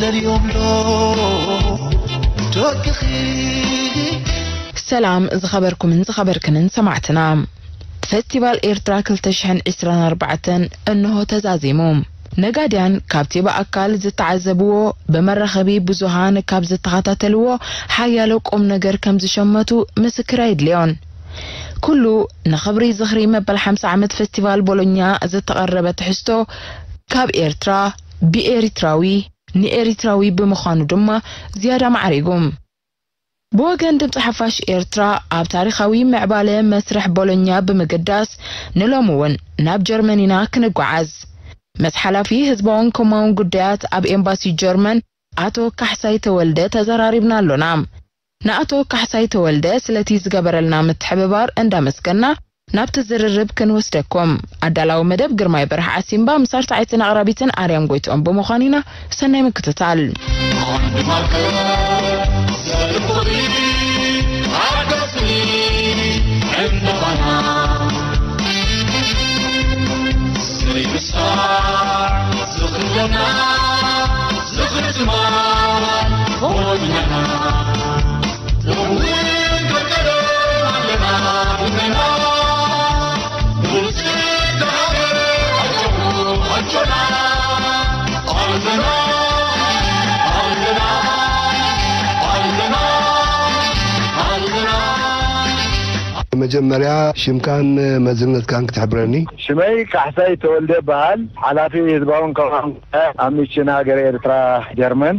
ደልዮም ዶ ደቅኺ? ሰላም ዝኸበርኩምን ዝኸበርክንን ሰማዕትና። ፈስቲቫል ኤርትራ ክልተ ሽሕን ዕስራን ኣርባዕተን እንሆ ተዛዚሙ። ነጋድያን ካብቲ ብኣካል ዝተዓዘብዎ፣ ብመራኸቢ ብዙሃን ካብ ዝተኸታተልዎ ሓያሎ ቁም ነገር ከም ዝሸመቱ ምስክር ኣይድልዮን። ኩሉ ንኽብሪ ዝኽሪ መበል ሓምሳ ዓመት ፈስቲቫል ቦሎኛ ዝተቐረበ ትሕዝቶ፣ ካብ ኤርትራ፣ ብኤሪትራዊ፣ ንኤሪትራዊ ብምዃኑ ድማ ዝያዳ ማዕሪጉ። ብወገን ድምፂ ሓፋሽ ኤርትራ፣ ኣብ ታሪኻዊ ምዕባለ መስርሕ ቦሎኛ ብምግዳስ፣ ንሎሚ እውን ናብ ጀርመን ኢና ክንጓዓዝ። ምስ ሓላፊ ህዝባውን ኮማውን ጉዳያት ኣብ ኤምባሲ ጀርመን ኣቶ ካሕሳይ ተወልደ ተዘራሪብና ኣሎና። ንኣቶ ካሕሳይ ተወልደ ስለቲ ዝገበረልና ምትሕብባር እንዳመስገና፣ ናብቲ ዝርርብ ክንወስደኩም። ኣዳላዊ መደብ ግርማይ በርህ ዓሲምባ፣ ምስ ኣርታዒትን ኣቕራቢትን ኣርያም ጎይትኦም ብምዃን ኢና። ሰናይ ምክትታል። መጀመርያ ሽምካን መዝነትካን ክትሕብረኒ። ሽመይ ካሕሳይ ተወልደ ይበሃል፣ ሓላፊ ህዝባውን ኮማን ጉዳያት ኣብ ሚሽን ሃገር ኤርትራ ጀርመን።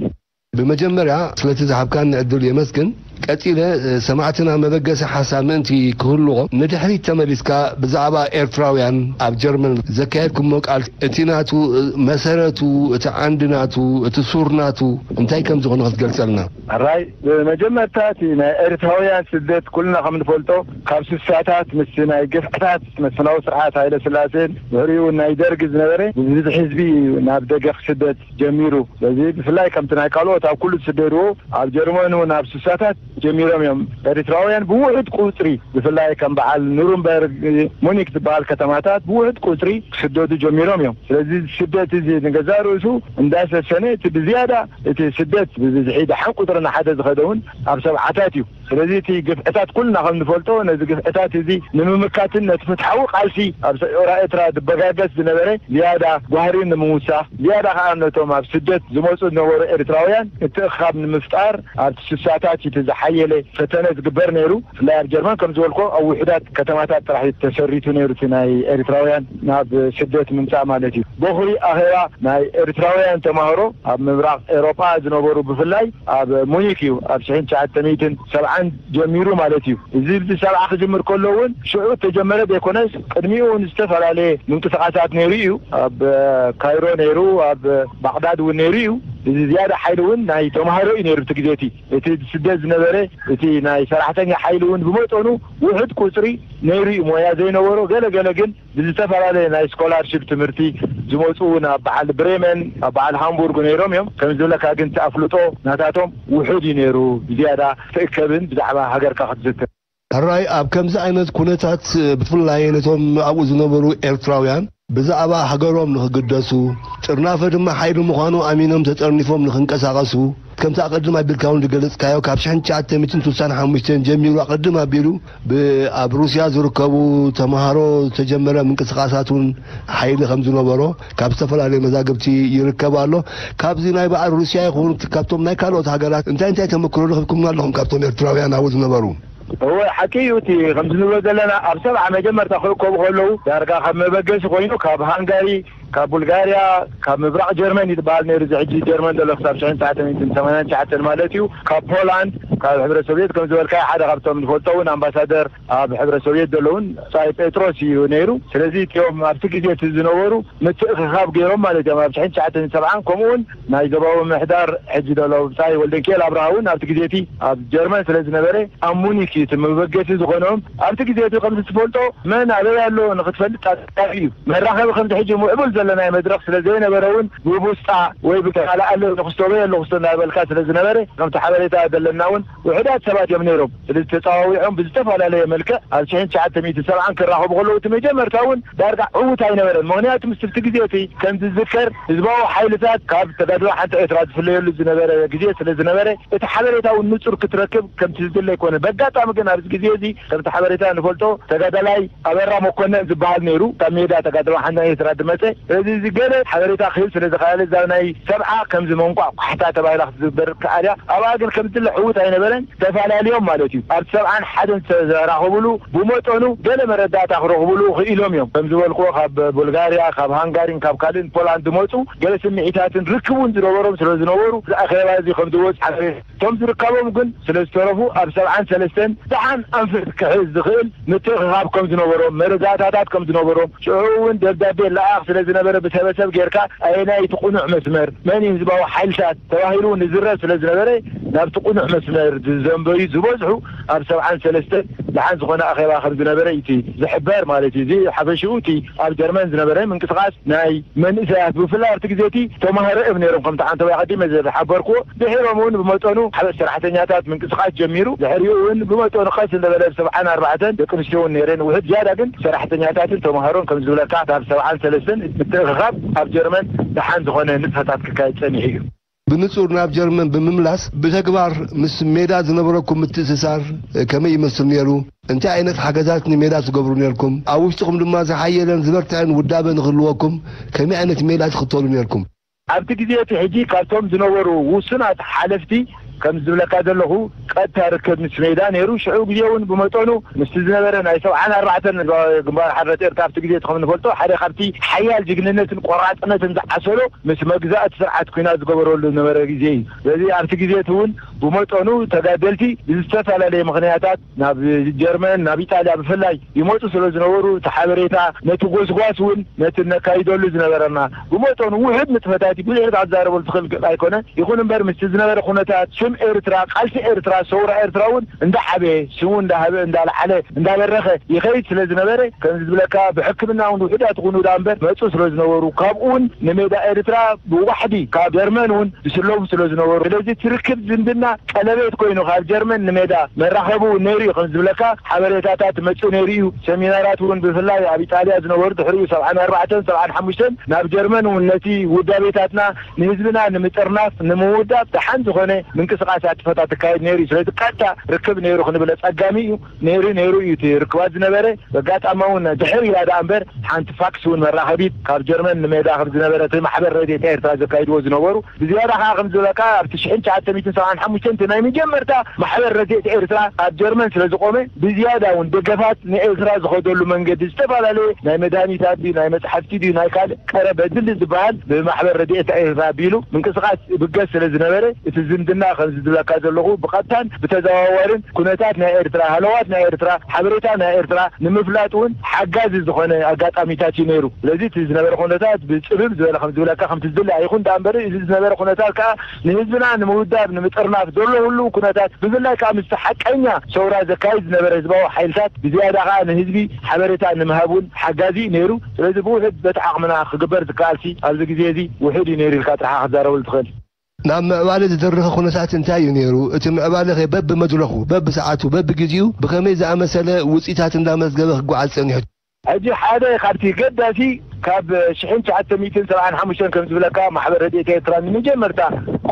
ብመጀመርያ ስለቲ ዝሃብካኒ ዕድል የመስግን። ቀጺለ፣ እ፣ ሰማዕትና መበገሲ ሓሳብ ምእንቲ ክህልዎም፣ ንድሕሪት ተመሊስካ ብዛዕባ ኤርትራውያን ኣብ ጀርመን ዘካየድኩሞ ቃል፣ እቲ ናቱ፣ እ፣ መሰረቱ፣ እቲ ዓንዲ ናቱ፣ እቲ ሱር ናቱ እንታይ ከም ዝኾነ ክትገልጸልና? ሕራይ፣ ብመጀመርታ እቲ ናይ ኤርትራውያን ስደት ኩልና ከም ንፈልጦ፣ ካብ ስሳታት ምስቲ ናይ ግፍዕታት መስፍናዊ ስርዓት ሃይለ ስላሴን ድሕሪኡ ናይ ደርግ ዝነበረ ብብዝሒ ህዝቢ ናብ ደገ ክስደት ጀሚሩ። በዚ ብፍላይ ከምቲ ናይ ካልኦት ኣብ ኩሉ ዝስደድዎ፣ ኣብ ጀርመን እውን ኣብ ስሳታት ጀሚሮም እዮም። ኤሪትራውያን ብውሑድ ቁጽሪ፣ ብፍላይ ከም በዓል ኑርንበርግ፣ ሙኒክ ዝበሃል ከተማታት ብውሑድ ቁጽሪ ክስደዱ ጀሚሮም እዮም። ስለዚ እዚ ስደት እዚ ንገዛእ ርእሱ እንዳሰሰነ፣ እቲ ብዝያዳ እቲ ስደት ብብዝሒ ደሓን ቁጽሪ ንሓደ ዝኸደ እውን ኣብ ሰብዓታት እዩ። ስለዚ እቲ ግፍዕታት ኩልና ከም ንፈልጦ፣ ነዚ ግፍዕታት እዚ ንምምካትን ነቲ ፍትሓዊ ቃልሲ ኣብ ሰ-፣ ኤርትራ ዝበጋገስ ዝነበረ ዝያዳ ጓህሪ ንምውሳኽ፣ ዝያዳ ከኣ ነቶም ኣብ ስደት ዝመጹ ዝነበሩ ኤርትራውያን ምትእኽኻብ ንምፍጣር ኣብቲ ስሳታት እቲ ዝሓየለ ፈተነ ዝግበር ነይሩ። ብፍላይ ኣብ ጀርመን ከም ዝበልኮ ኣብ ውሑዳት ከተማታት ጥራሕ እዩ ተሰሪቱ ነይሩ እቲ ናይ ኤርትራውያን ናብ ስደት ምምጻእ ማለት እዩ። በኹሪ ኣኼባ ናይ ኤርትራውያን ተማሃሮ ኣብ ምብራቕ ኤውሮጳ ዝነበሩ ብፍላይ ኣብ ሙኒክ እዩ ኣብ ሽሕን ትሽዓተ ሚእትን ሰብዓን ጀሚሩ ማለት እዩ። እዚ ብሰብዓ ክጅምር ከሎ እውን ሽዑ እተጀመረ ዘይኮነስ ቅድሚኡ እውን ዝተፈላለየ ምንቅስቃሳት ነይሩ እዩ። ኣብ ካይሮ ነይሩ፣ ኣብ ባቕዳድ እውን ነይሩ እዩ። እዚ ዝያዳ ሓይሊ እውን ናይ ተምሃሮ እዩ ነይሩ እቲ ግዜ እቲ። እቲ ስደት ዝነበረ እቲ ናይ ሰራሕተኛ ሓይሊ እውን ብመጠኑ ውሑድ ቁፅሪ ነይሩ እዩ። ሞያ ዘይነበሮ ገለ ገለ ግን ብዝተፈላለየ ናይ ስኮላርሽፕ ትምህርቲ ዝመፁ እውን ኣብ በዓል ብሬመን፣ ኣብ በዓል ሃምቡርግ ነይሮም እዮም። ከም ዝብለካ ግን እቲ ኣፍልጦ ናታቶም ውሑድ እዩ ነይሩ። ብዝያዳ ክትእከብን ብዛዕባ ሃገርካ ክትዝክር። ሕራይ ኣብ ከምዚ ዓይነት ኩነታት ብፍላይ ነቶም ኣብኡ ዝነበሩ ኤርትራውያን ብዛዕባ ሃገሮም ንኽግደሱ፣ ጥርናፈ ድማ ሓይሊ ምዃኑ ኣሚኖም ተጠርኒፎም ንኽንቀሳቐሱ፣ ከምቲ ኣቐድም ኣቢልካ እውን ዝገለጽካዮ፣ ካብ ሽሕን ትሽዓተ ሚእትን ስሳን ሓሙሽተን ጀሚሩ ኣቐድም ኣቢሉ ብ-፣ ኣብ ሩስያ ዝርከቡ ተምሃሮ ዝተጀመረ ምንቅስቓሳት እውን ሓይሊ ከም ዝነበሮ ካብ ዝተፈላለዩ መዛግብቲ ይርከብ ኣሎ። ካብዚ ናይ በዓል ሩስያ ይኹን ካብቶም ናይ ካልኦት ሃገራት እንታይ እንታይ ተመክሮ ረኺብኩም ኣለኹም ካብቶም ኤርትራውያን ኣብኡ ዝነበሩ? እወ፣ ሓቂ እዩ። እቲ ከምዚ ንብሎ ዘለና ኣብ ሰብዓ መጀመርታ ክእከቡ ከለዉ ዳርጋ ካብ መበገሲ ኮይኑ ካብ ሃንጋሪ፣ ካብ ቡልጋርያ፣ ካብ ምብራቕ ጀርመን እዩ ዝበሃል ነይሩ። እዚ ሕጂ ጀርመን ዘሎ ክሳብ ሽሕን ትሽዓተ ሚእትን ሰማንያን ትሽዓተን ማለት እዩ። ካብ ፖላንድ፣ ካብ ሕብረት ሶቪየት ከም ዝበልካዮ ሓደ ካብቶም ንፈልጦ እውን ኣምባሳደር ኣብ ሕብረት ሶቪየት ዘለውን ብጻይ ጴጥሮስ እዩ ነይሩ። ስለዚ እቲኦም ኣብቲ ግዜ እቲ ዝነበሩ ምትእኽኻብ ገይሮም ማለት እዮም። ኣብ ሽሕን ትሽዓተ ሚእትን ሰብዓን ከምኡ እውን ናይ ዞባዊ ምሕዳር ሕጂ ዘሎ ብጻይ ወልደንኪኤል ኣብርሃ እውን ኣብቲ ግዜ እቲ ኣብ ጀርመን ስለ ዝነበረ ኣብ ሙኒክ እዩ እቲ መበገሲ ዝኾኖም። ኣብቲ ግዜ እቲ ከምዚ ትፈልጦ መን ኣበይ ኣሎ ንኽትፈልጥ ኣጸጋሚ እዩ። መራኸቢ ከምዚ ሕጂ ምዕቡል ናይ መድረኽ ስለ ዘይነበረ እውን ብቡስጣ ወይ ብካልእ ኣሎ ክስቶ በይ ኣሎ ክስቶ እናበልካ ስለ ዝነበረ፣ ከምቲ ሓበሬታ ዘለና እውን ውሑዳት ሰባት እዮም ነይሮም። ስለዚ ተጸዋዊዖም ብዝተፈላለየ መልክዕ ኣብ ሽሕን ትሽዓተ ሚእትን ሰብዓን ክራኸቡ ከለዉ፣ እቲ መጀመርታ እውን ዳርጋ ዕዉት ኣይነበረን። ምኽንያቱ ምስቲ ግዜ እቲ ከም ዝዝከር ህዝባዊ ሓይልታት ካብ ተጋድሎ ሓንቲ ኤርትራ ዝፍለየሉ ዝነበረ ግዜ ስለ ዝነበረ፣ እቲ ሓበሬታ እውን ንጹር ክትረክብ ከምቲ ዝድለ ኣይኮነን። በጋጣሚ ግን ኣብዚ ግዜ እዚ ከምቲ ሓበሬታ ንፈልጦ ተጋዳላይ ኣበራ መኮነን ዝበሃል ነይሩ፣ ካብ ሜዳ ተጋድሎ ሓና ኤርትራ ዝመጸ። ስለዚ እዚ ገለ ሓበሬታ ክህብ ስለ ዝኸኣለ፣ እዛ ናይ ሰብዓ ከምዚ መንቋዕ ኳሕታ ተባሂላ ክትዝበር ከኣልያ፣ ኣብኣ ግን ከም ዝድለ ዕዉት ኣይነበረን። ተፈላለዮም ማለት እዩ። ኣብ ሰብዓን ሓደን ዝተራኸብሉ ብመጠኑ ገለ መረዳእታ ክረኽብሉ ክኢሎም እዮም። ከም ዝበልክዎ ካብ ቡልጋርያ፣ ካብ ሃንጋሪን ካብ ካልእን ፖላንድ ዝመጹ ገለ ስምዒታትን ርክቡን ዝነበሮም ስለ ዝነበሩ፣ እዚ ኣኼባ እዚ ከም ዝወጽ ሓበሬታ እቶም ዝርከቦም ግን ስለ ዝተረፉ፣ ኣብ ሰብዓን ሰለስተን ደሓን ኣንፈት ክሕዝ ዝኽእል ምትእኽኻብ ከም ዝነበሮም፣ መረዳእታታት ከም ዝነበሮም፣ ሽዑ እውን ደብዳቤ ለኣኽ ስለ ዝነበረ፣ ብሰበሰብ ጌርካ ኣየናይ እቲ ቅኑዕ መስመር፣ መን እዩ ህዝባዊ ሓይልታት ተባሂሉ እውን ዝዝረብ ስለ ዝነበረ፣ ናብቲ ቅኑዕ መስመር ዝዘንበዩ ዝበዝሑ ኣብ ሰብዓን ሰለስተን ደሓን ዝኾነ ኣኼባ ከም ዝነበረ እዩ እቲ ዝሕበር ማለት እዩ። እዚ ሓፈሽኡ እቲ ኣብ ጀርመን ዝነበረ ምንቅስቓስ ናይ መንእሰያት፣ ብፍላይ ኣብቲ ግዜ እቲ ተማሃሮ እዮም ነይሮም፣ ከምቲ ዓንተባይ ቀዲመ ዝሓበርክዎ። ድሒሮም እውን ብመጠኑ ሓበስ ሰራሕተኛታት ምንቅስቓስ ጀሚሩ። ድሕሪኡ እውን ብመጠኑ ቀስ እንዳበለ ኣብ ሰብዓን ኣርባዕተን ደቂ ኣንስትዮ እውን ነይረን። ውሑድ ዝያዳ ግን ሰራሕተኛታትን ተማሃሮን ከም ዝብለካ፣ ካብ ሰብዓን ሰለስተን ምትእኽኻብ ኣብ ጀርመን ደሓን ዝኾነ ንጥፈታት ክካየድ ጸኒሑ እዩ። ብንጹር ናብ ጀርመን ብምምላስ፣ ብተግባር ምስ ሜዳ ዝነበረኩም ምትእስሳር ከመይ ይመስል ነይሩ? እንታይ ዓይነት ሓገዛት ንሜዳ ትገብሩ ነይርኩም? ኣብ ውሽጥኹም ድማ ዝሓየለን ዝበርትዐን ውዳበ ንክህልወኩም ከመይ ዓይነት ሜላ ትኽተሉ ነይርኩም? ኣብቲ ግዜ እቲ ሕጂ ካብቶም ዝነበሩ ውሱናት ሓለፍቲ ከም ዝብለካ ዘለኹ፣ ቀጥታ ርክብ ምስ ሜዳ ነይሩ። ሽዑ ግዜ እውን ብመጠኑ ምስቲ ዝነበረ ናይ ሰብዓን ኣርባዕተን ግንባር ሓርነት ኤርትራ ኣብቲ ግዜ እቲ ከም ንፈልጦ ሓደ ካብቲ ሓያል ጅግንነትን ቆራጽነትን ዝዓሰሎ ምስ መግዛእቲ ስርዓት ኲናት ዝገበረሉ ዝነበረ ግዜ እዩ። ስለዚ ኣብቲ ግዜ እቲ እውን ብመጠኑ ተጋደልቲ ብዝተፈላለየ ምኽንያታት ናብ ጀርመን፣ ናብ ኢጣልያ ብፍላይ ይመጹ ስለ ዝነበሩ፣ እቲ ሓበሬታ ነቲ ጎስጓስ እውን ነቲ ነካይደሉ ዝነበረና ብመጠኑ ውሑድ ንጥፈታት እዩ። ብዙሕ ክትዛረበሉ ትኽእል ኣይኮነን። ይኹን እምበር ምስቲ ዝነበረ ኩነታት ስም ኤርትራ፣ ቃልሲ ኤርትራ፣ ሰውራ ኤርትራ እውን እንዳዓበየ፣ ስሙ እንዳሃበ፣ እንዳለዓለ፣ እንዳበረኸ ይኸይድ ስለ ዝነበረ፣ ከምዚ ዝብለካ ብሕክምና እውን ውሑዳት ይኹኑ ደኣ እምበር መጹ ስለ ዝነበሩ፣ ካብኡ እውን ንሜዳ ኤርትራ ብዋሕዲ ካብ ጀርመን እውን ዝስለሙ ስለ ዝነበሩ፣ ስለዚ እቲ ርክብ ዝምድና ቀለቤት ኮይኑ ካብ ጀርመን ንሜዳ መራኸቡ ነይሩ እዩ። ከም ዝብለካ ሓበሬታታት መጽእ ነይሩ እዩ። ሰሚናራት እውን ብፍላይ ኣብ ኢጣልያ ዝነበሩ ድሕሪኡ ሰብዓን ኣርባዕተን ሰብዓን ሓሙሽተን ናብ ጀርመን እውን ነቲ ውዳቤታትና ንህዝብና ንምጥርናፍ ንምውዳብ ደሓን ዝኾነ ምንቅስቃሳት ፈታት ትካየድ ነይሩ እዩ። ስለዚ ቀጥታ ርክብ ነይሩ ክንብል ኣጸጋሚ እዩ። ነይሩ ነይሩ እዩ እቲ ርክባት ዝነበረ። በጋጣሚ እውን ድሕር ኢላ ደኣ እምበር ሓንቲ ፋክስ እውን መራኸቢት ካብ ጀርመን ንሜዳ ከም ዝነበረ እቲ ማሕበር ረድኤት ኤርትራ ዘካይድዎ ዝነበሩ ብዝያዳ ከዓ ከም ዝበለካ ኣብቲ ሽሕን ትሽዓተ ሚእትን ሰብዓን ሓሙሽተን እቲ ናይ መጀመርታ ማሕበር ረድኤት ኤርትራ ኣብ ጀርመን ስለ ዝቆመ ብዝያዳ እውን ደገፋት ንኤርትራ ዝኸደሉ መንገዲ ዝተፈላለየ ናይ መድሃኒታት ድዩ ናይ መፅሓፍቲ ድዩ ናይ ካልእ ቀረብ ኣድሊ ዝበሃል ብማሕበር ረድኤት ኤርትራ ኣቢሉ ምንቅስቃስ ይብገስ ስለ ዝነበረ እቲ ዝምድና ከምዚ ዝብለካ ዘለኹ ብቐጥታን ብተዘዋዋርን ኩነታት ናይ ኤርትራ ሃለዋት ናይ ኤርትራ ሓበሬታ ናይ ኤርትራ ንምፍላጥ እውን ሓጋዚ ዝኾነ ኣጋጣሚታት እዩ ነይሩ። ስለዚ እቲ ዝነበረ ኩነታት ብፅብብ ዝበለ ከም ዝብለካ ከምቲ ዝድለ ኣይኹን ደኣ እምበር እዚ ዝነበረ ኩነታት ከዓ ንህዝብና ንምውዳብ ንምጥርናፍ ዘሎ ህልው ኩነታት ብፍላይ ከዓ ምስቲ ሓቀኛ ሰውራ ዘካይድ ዝነበረ ህዝባዊ ሓይልታት ብዝያዳ ከዓ ንህዝቢ ሓበሬታ ንምሃብ እውን ሓጋዚ እዩ ነይሩ። ስለዚ ብውሕድ በቲ ዓቕምና ክግበር ዝከኣልሲ ኣብዚ ግዜ እዚ ውሑድ እዩ ነይሩ ኢልካ ጥራሓ ክትዛረበሉ ትኽእል። ናብ ምዕባለ ዝደረኸ ኩነታት እንታይ እዩ ነይሩ? እቲ ምዕባለኸ በብመድረኹ፣ በብሰዓቱ፣ በብግዜኡ ብኸመይ ዝኣመሰለ ውፅኢታት እንዳመዝገበ ክጓዓዝ ጸኒሑ? ሕጂ ሓደ ካብቲ ገዳሲ ካብ ሽሕን ትሽዓተ ሚእትን ሰብዓን ሓሙሽተን ከም ዝብለካ ማሕበር ረድኤት ኤርትራ ንመጀመርታ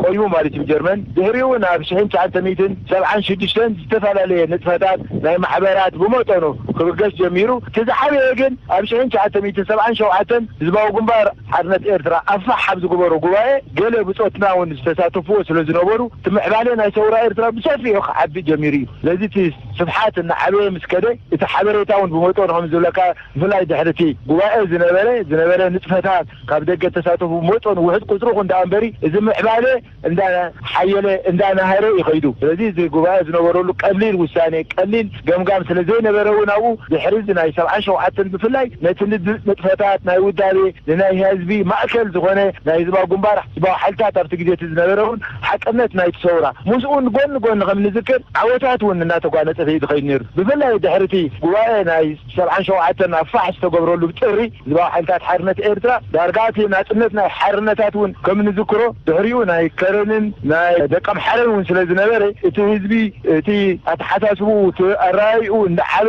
ቆይሙ ማለት እዩ ጀርመን። ድሕሪኡ ናብ ሽሕን ትሽዓተ ሚእትን ሰብዓን ሽዱሽተን ዝተፈላለየ ንጥፈታት ናይ ማሕበራት ብመጠኑ ክብገስ ጀሚሩ። እቲ ዝዓበየ ግን ኣብ ሽሕን ትሽዓተ ሚእትን ሰብዓን ሸውዓተን ህዝባዊ ግንባር ሓርነት ኤርትራ ኣፋሕ ኣብ ዝገበሮ ጉባኤ ገለ ብጾትና እውን ዝተሳተፍዎ ስለ ዝነበሩ እቲ ምዕባለ ናይ ሰውራ ኤርትራ ብሰፊሑ ክዓቢ ጀሚሩ እዩ። ስለዚ እቲ ስፍሓት እናዓበየ ምስ ከደ እቲ ሓበሬታ እውን ብመጠኑ ከም ዝብለካ ብፍላይ ድሕሪ እቲ ጉባኤ ዝነበረ ዝነበረ ንጥፈታት ካብ ደገ ተሳተፉ ብመጠኑ ውሕድ ቁፅሩ ይኹን ደኣ እምበሪ እዚ ምዕባለ እንዳሓየለ እንዳናሃረ እዩ ከይዱ። ስለዚ እዚ ጉባኤ ዝነበረሉ ቀሊል ውሳኔ ቀሊል ገምጋም ስለ ዘይነበረ እውን ኣብኡ ድሕሪ እዚ ናይ ሰብዓን ሸውዓተን ብፍላይ ነቲ ንድ-፣ ንጥፈታት ናይ ውዳቤ ንናይ ህዝቢ ማእከል ዝኾነ ናይ ህዝባዊ ግንባር ህዝባዊ ሓይልታት ኣብቲ ግዜ እቲ ዝነበረ እውን ሓቅነት ናይቲ ሰውራ ምስኡን ጎኒ ጎኒ ከም ንዝክር ዓወታት እውን እናተጓነጸፈ እዩ ዝኸይድ ነይሩ። ብፍላይ ድሕሪ እቲ ጉባኤ ናይ ሰብዓን ሸውዓተን ኣብ ፋሕ ዝተገብረሉ ብጥሪ ህዝባዊ ሓይልታት ሓርነት ኤርትራ ዳርጋ እቲ ናጽነት ናይ ሓርነታት እውን ከም ንዝክሮ ድሕሪኡ ናይ ከረንን ናይ ደቀምሓረን እውን ስለ ዝነበረ እቲ ህዝቢ እቲ ኣተሓሳስቡ እቲ ኣረኣይኡ እንዳዓበ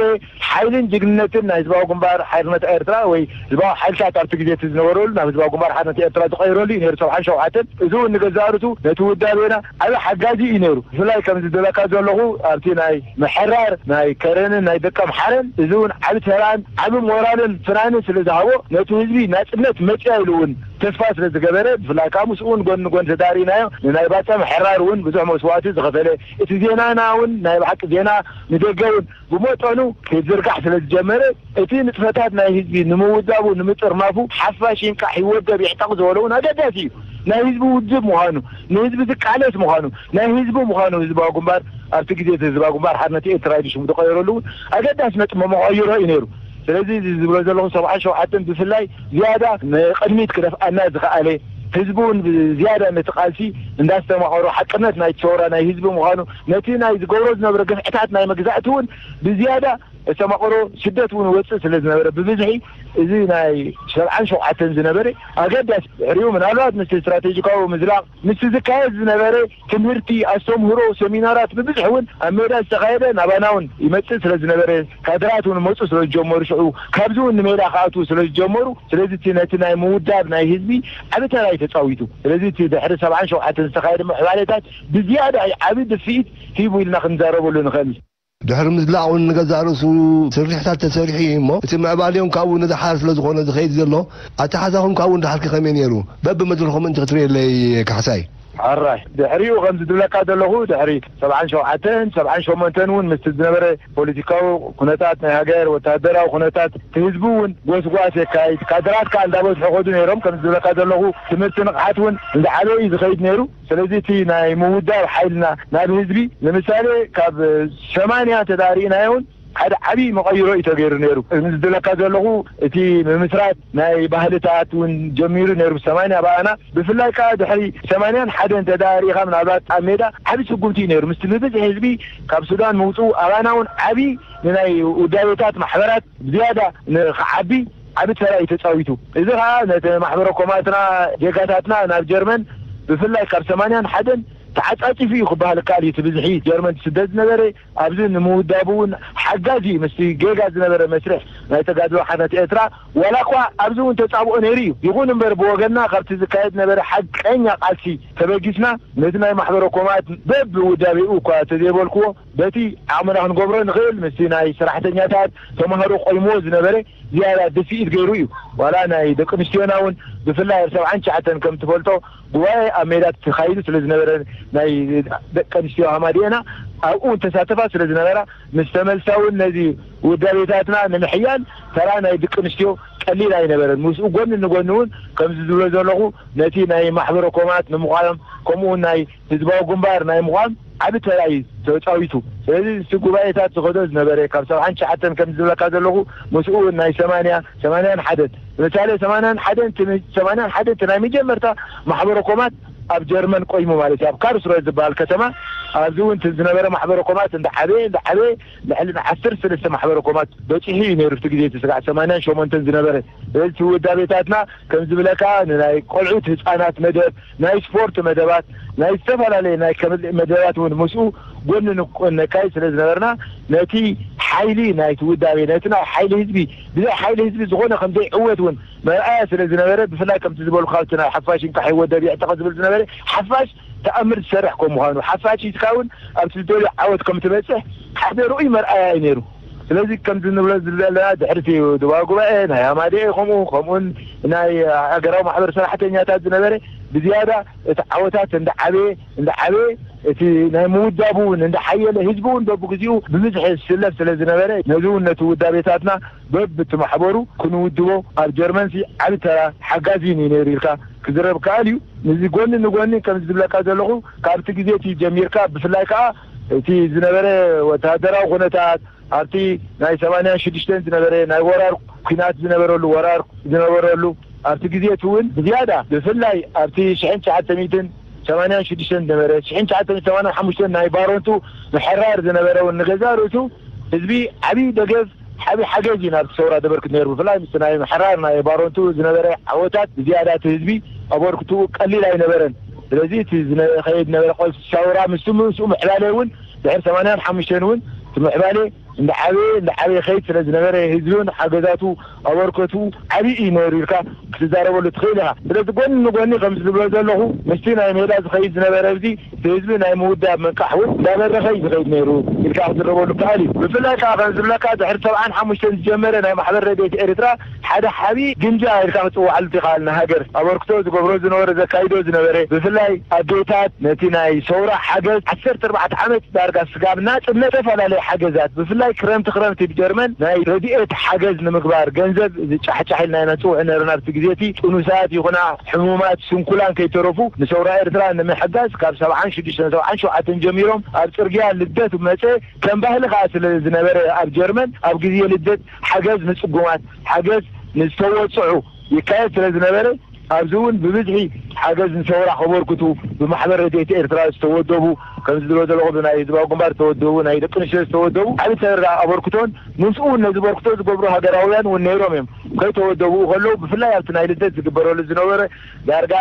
ሓይልን ጅግንነትን ናይ ህዝባዊ ግንባር ሓርነት ኤርትራ ወይ ህዝባዊ ሓይልታት ኣብቲ ግዜ እቲ ዝነበረሉ ናብ ህዝባዊ ግንባር ሓርነት ኤርትራ ዝቐይረሉ እዩ ነይሩ ሰብዓን ሸውዓተን። እዚ እውን ንገዛእ ርእሱ ነቲ ውዳቤና ዓቢ ሓጋዚ እዩ ነይሩ። ብፍላይ ከም ዝደለካ ዘለኹ ኣብቲ ናይ ምሕራር ናይ ከረንን ናይ ደቀምሓረን እዚ እውን ዓቢ ተራን ዓቢ ሞራልን ፍናንን ስለ ዝሃቦ ነቲ ህዝቢ ናጽነት መጽያ ኢሉ እውን ተስፋ ስለ ዝገበረ ብፍላይ ከዓ ምስኡ እውን ጎን ንጎን ተዳሪናዮ ንናይ ባጽዕ ምሕራር እውን ብዙሕ መስዋእቲ ዝኸፈለ እቲ ዜናና እውን ናይ ብሓቂ ዜና ንደገ እውን ብመጠኑ ክዝርጋሕ ስለ ዝጀመረ እቲ ንጥፈታት ናይ ህዝቢ ንምውዳቡ ንምጥርናፉ ሓፋሽ ይንቃሕ ይወደብ ይዕጠቕ ዝበሎ እውን ኣገዳሲ እዩ። ናይ ህዝቢ ውድብ ምዃኑ ንህዝቢ ዝቃለስ ምዃኑ ናይ ህዝቢ ምዃኑ ህዝባዊ ግንባር ኣብቲ ግዜ እቲ ህዝባዊ ግንባር ሓርነት ኤርትራ ኢሉ ሽሙ ዝቐየረሉ እውን ኣገዳሲ ነጥቢ መቐይሮ እዩ ነይሩ። ስለዚ እዚ ዝብሎ ዘለኹ ሰብዓን ሸውዓተን ብፍላይ ዝያዳ ንቕድሚት ክደፍኣና ዝኸኣለ ህዝቢ እውን ብዝያዳ ነቲ ቃልሲ እንዳስተማቐሮ ሓቅነት ናይ ሰውራ ናይ ህዝቢ ምዃኑ ነቲ ናይ ዝገብሮ ዝነበረ ግፍዕታት ናይ መግዛእቲ እውን ብዝያዳ እተማቕሮ ስደት እውን ወፅእ ስለ ዝነበረ ብብዝሒ እዚ ናይ ሰብዓን ሸውዓተን ዝነበረ ኣገዳሲ ድሕሪኡ ምናልባት ምስቲ ስትራቴጂካዊ ምዝላቕ ምስቲ ዝካየድ ዝነበረ ትምህርቲ ኣስተምህሮ ሰሚናራት ብብዝሒ እውን ኣብ ሜዳ ዝተኻየደ ናባና እውን ይመፅእ ስለ ዝነበረ ካድራት እውን መፁ ስለ ዝጀመሩ ሽዑ ካብዚ እውን ንሜዳ ክኣትዉ ስለ ዝጀመሩ ስለዚ እቲ ነቲ ናይ ምውዳብ ናይ ህዝቢ ዓቢ ተራ እዩ ተፃዊቱ። ስለዚ እቲ ድሕሪ ሰብዓን ሸውዓተን ዝተኻየደ ምዕባለታት ብዝያዳ እዩ ዓቢ ድፍኢት ሂቡ ኢልና ክንዛረበሉ ንኽእል። ድሕሪ ምዝላቕ እውን ንገዛእ ርእሱ ስርሒታት ተሰሪሑ እዩ እሞ እቲ ምዕባሌውን ካብኡ ንደሓር ስለ ዝኾነ ዝኸይድ ዘሎ ኣተሓዛኹም ካብኡ ንደሓርኪ ከመይ ነይሩ? በብመድረኹም ምእንቲ ክትርእየለይ ካሕሳይ። ኣራይ ድሕሪኡ ከም ዝድብለካ ዘለኹ ድሕሪ ሰብዓን ሸውዓተን ሰብዓን ሸሞንተን እውን ምስቲ ዝነበረ ፖለቲካዊ ኩነታት ናይ ሃገር ወታደራዊ ኩነታት እቲ ህዝቢ እውን ጎስጓስ የካይድ ካድራት ከዓ እንዳበዝሑ ከዱ ነይሮም ከም ዝብለካ ዘለኹ ትምህርቲ ንቕሓት እውን እንዳዓበ እዩ ዝኸይድ ነይሩ። ስለዚ እቲ ናይ ምውዳብ ሓይልና ናብ ህዝቢ ንምሳሌ ካብ ሰማንያ ተዳሪእናዮ እውን ሓደ ዓብዪ መቐይሮ እዩ ተገይሩ ነይሩ። እዚ ዝብለካ ዘለኹ እቲ ምምስራት ናይ ባህልታት እውን ጀሚሩ ነይሩ ብሰማንያ ብኣና ብፍላይ ከዓ ድሕሪ ሰማንያን ሓደን ተዳሪእኻ ምናልባት ኣብ ሜዳ ዓብዪ ስጉምቲ እዩ ነይሩ ምስቲ ብብዝሒ ህዝቢ ካብ ሱዳን ምውፅኡ ኣባና እውን ዓብዪ ንናይ ውዳቤታት ማሕበራት ዝያዳ ንክዓቢ ዓቢ ተራ እዩ ተጻዊቱ። እዚ ከኣ ነቲ ማሕበረ ኮማትና ጌጋታትና ናብ ጀርመን ብፍላይ ካብ ሰማንያን ሓደን ተዓጻጺፉ እዩ ክበሃል ይከኣል እዩ። እቲ ብዝሒ ጀርመን ትስደድ ዝነበረ ኣብዚ ንምውዳቡ እውን ሓጋዚ እዩ። ምስቲ ጌጋ ዝነበረ መስርሕ ናይ ተጋድሎ ሓርነት ኤርትራ ዋላ እኳ ኣብዚ እውን ተጻብኦ ነይሩ እዩ። ይኹን እምበር ብወገንና ካብቲ ዝካየድ ነበረ ሓቀኛ ቃልሲ ተበጊስና ነቲ ናይ ማሕበረ ኮማት በብውዳቤኡ እኳ ተዘይበልክዎ በቲ ዓቕምና ክንገብሮ ንኽእል ምስቲ ናይ ሰራሕተኛታት ተማሃሮ ቆይምዎ ዝነበረ ዝያዳ ድፍኢት ገይሩ እዩ። ዋላ ናይ ደቂ ኣንስትዮና እውን ብፍላይ ኣብ ሰብዓን ትሽዓተን ከም ትፈልጦ ጉባኤ ኣብ ሜዳ ተኻይዱ ስለ ዝነበረ ናይ ደቂ ኣንስትዮ ሃማድኤና ኣብኡ እውን ተሳተፋ ስለ ዝነበራ ምስ ተመልሳ እውን ነዚ ውዳቤታትና ንምሕያል ተራ ናይ ደቂ ኣንስትዮ ቀሊል ኣይነበረን። ምስኡ ጎኒ ንጎኒ እውን ከምዚ ዝብሎ ዘለኹ ነቲ ናይ ማሕበረ ኮማት ንምዃም ከምኡ እውን ናይ ህዝባዊ ግንባር ናይ ምዃን ዓቢ ተራ እዩ ተጻዊቱ። ስለዚ እቲ ጉባኤታት ዝኸዶ ዝነበረ ካብ ሰብዓን ትሽዓተን ከም ዝብለካ ዘለኹ ምስኡ ናይ ሰማንያ ሰማንያን ሓደን ምሳሌ ሰማንያን ሓደን ትም- ሰማንያን ሓደን እቲ ናይ መጀመርታ ማሕበረ ኮማት ኣብ ጀርመን ቆይሙ ማለት እዩ ኣብ ካርስሮይ ዝበሃል ከተማ ኣብዚ እውን እቲ ዝነበረ ማሕበረ ኮማት እንዳዓበየ እንዳዓበየ ልዕሊ ዓሰርተ ሰለስተ ማሕበረ ኮማት በፂሑ እዩ ነይሩ እቲ ግዜ እቲ ስጋዕ ሰማንያን ሸሞንተን ዝነበረ እቲ ውዳቤታትና ከም ዝብለካ ንናይ ቆልዑት ህፃናት መደብ ናይ ስፖርት መደባት ናይ ዝተፈላለየ ናይ ከመልእ መደባት እውን ምስኡ ጎኒ ንጎን ነካይድ ስለ ዝነበርና ነቲ ሓይሊ ናይቲ ውዳቤ ነቲ ናይ ሓይሊ ህዝቢ ብዘይ ሓይሊ ህዝቢ ዝኾነ ከም ዘይዕወት እውን መርኣያ ስለ ዝነበረ ብፍላይ ከምቲ ዝበሉ ካብቲ ናይ ሓፋሽ እንካሕ ይወደብ ይዕጠቐ ዝብል ዝነበረ ሓፋሽ ተኣምር ዝሰርሕ ከም ምዃኑ ሓፋሽ ሒዝካ እውን ኣብቲ ዝደልዮ ዓወት ከም ትበፅሕ ሓደ ርኡይ መርኣያ እዩ ነይሩ። ስለዚ ከምዚ ንብሎ ዘለና ድሕርቲ ድዋ ጉባኤ ናይ ኣማዴኤ ከምኡ ከምኡን ናይ ሃገራዊ ማሕበር ሰራሕተኛታት ዝነበረ ብዝያዳ እቲ ዓወታት እንዳዓበየ እንዳዓበየ እቲ ናይ ምውዳቡ እውን እንዳሓየለ ህዝቢ እውን በብግዚኡ ብብዝሒ ዝስለፍ ስለ ዝነበረ ነዚ እውን ነቲ ውዳቤታትና በብቲ ማሕበሩ ክንውድቦ ኣብ ጀርመንሲ ዓቢ ተራ ሓጋዚ እዩ ነይሩ ኢልካ ክዝረብ ከኣል እዩ። ንዚ ጎኒ ንጎኒ ከም ዝብለካ ዘለኹ ካብቲ ግዜ እቲ ጀሚርካ ብፍላይ ከዓ እቲ ዝነበረ ወተሃደራዊ ኩነታት ኣብቲ ናይ ሰማንያን ሽዱሽተን ዝነበረ ናይ ወራር ኲናት ዝነበረሉ፣ ወራር ዝነበረሉ ኣብቲ ግዜ እቲ እውን ብዝያዳ ብፍላይ ኣብቲ ሽሕን ትሽዓተ ሚእትን ሰማንያን ሽዱሽተን ዝነበረ፣ ሽሕን ትሽዓተ ሚእትን ሰማንያን ሓሙሽተን ናይ ባሮንቱ ምሕራር ዝነበረ እውን ንገዛእ ርእሱ ህዝቢ ዓብዪ ደገፍ፣ ዓብዪ ሓገዝ እዩ ናብቲ ሰውራ ዘበርክት ነይሩ። ብፍላይ ምስቲ ናይ ምሕራር ናይ ባሮንቱ ዝነበረ ዓወታት ብዝያዳ እቲ ህዝቢ ኣበርክትኡ ቀሊል ኣይነበረን። ስለዚ እቲ ዝነ-፣ ዝኸይድ ዝነበረ ቃልሲ ሰውራ ምስቲ ምስኡ ምዕባለ እውን ድሕሪ ሰማንያን ሓሙሽተን እውን እቲ ምዕባለ እንዳዓበየ እንዳዓበየ ይኸይድ ስለ ዝነበረ ህዝብን ሓገዛቱ ኣበርክትኡ ዓብዪ እዩ ነይሩ ኢልካ ክትዛረበሉ ትኽእል ኢኻ። ስለዚ ጎኒ ንጎኒ ከምዚ ዝብሎ ዘለኹ ምስቲ ናይ ሜዳ ዝኸይድ ዝነበረ ኣብዚ እቲ ህዝቢ ናይ ምውዳብ ምንቃሕ እውን እንዳበረኸ እዩ ዝኸይድ ነይሩ ኢልካ ክትዝረበሉ ይከኣል እዩ። ብፍላይ ከዓ ከም ዝብለካ ድሕሪ ሰብዓን ሓሙሽተን ዝጀመረ ናይ ማሕበር ረድኤት ኤርትራ ሓደ ዓብዪ ግምጃ ኢልካ ክትፅውዓሉ ትኽእል። ንሃገር ኣበርክቶ ዝገብሮ ዝነበረ፣ ዘካይዶ ዝነበረ፣ ብፍላይ ኣዴታት ነቲ ናይ ሰውራ ሓገዝ ዓሰርተ ኣርባዕተ ዓመት ዳርጋ ስጋብ ናጽነት ዝተፈላለየ ሓገዛት ብፍላይ ክረምቲ ክረምቲ ብጀርመን ናይ ረድኤት ሓገዝ ንምግባር ገንዘብ ዝጫሕጫሕ ኢልና ኢና ንጽውዕ ነርና። ኣብቲ ግዜ እቲ ጥኑሳት ይኹና ሕሙማት ስንኩላን ከይተረፉ ንሰውራ ኤርትራ ንምሕጋዝ ካብ ሰብዓን ሽዱሽተን ሰብዓን ሸውዓተን ጀሚሮም ኣብ ጽርግያ ልደት መጸ ከም ባህሊ ከኣ ስለ ዝነበረ ኣብ ጀርመን ኣብ ግዜ ልደት ሓገዝ ንጽጉማት ሓገዝ ንዝተወጽዑ ይካየድ ስለ ዝነበረ ኣብዚ እውን ብብዝሒ ሓገዝ ንሰውራ ከበርክቱ ብማሕበር ረድኤት ኤርትራ ዝተወደቡ ከምዚ ዝብሎ ዘለኹ ብናይ ህዝባዊ ግንባር ዝተወደቡ ናይ ደቂ ኣንስትዮ ዝተወደቡ ዓቢ ተራ ኣበርክቶን ምስኡ እውን ነዚ በርክቶ ዝገብሩ ሃገራውያን እውን ነይሮም እዮም። ከይተወደቡ ከለዉ ብፍላይ ኣብቲ ናይ ልደት ዝግበረሉ ዝነበረ ዳርጋ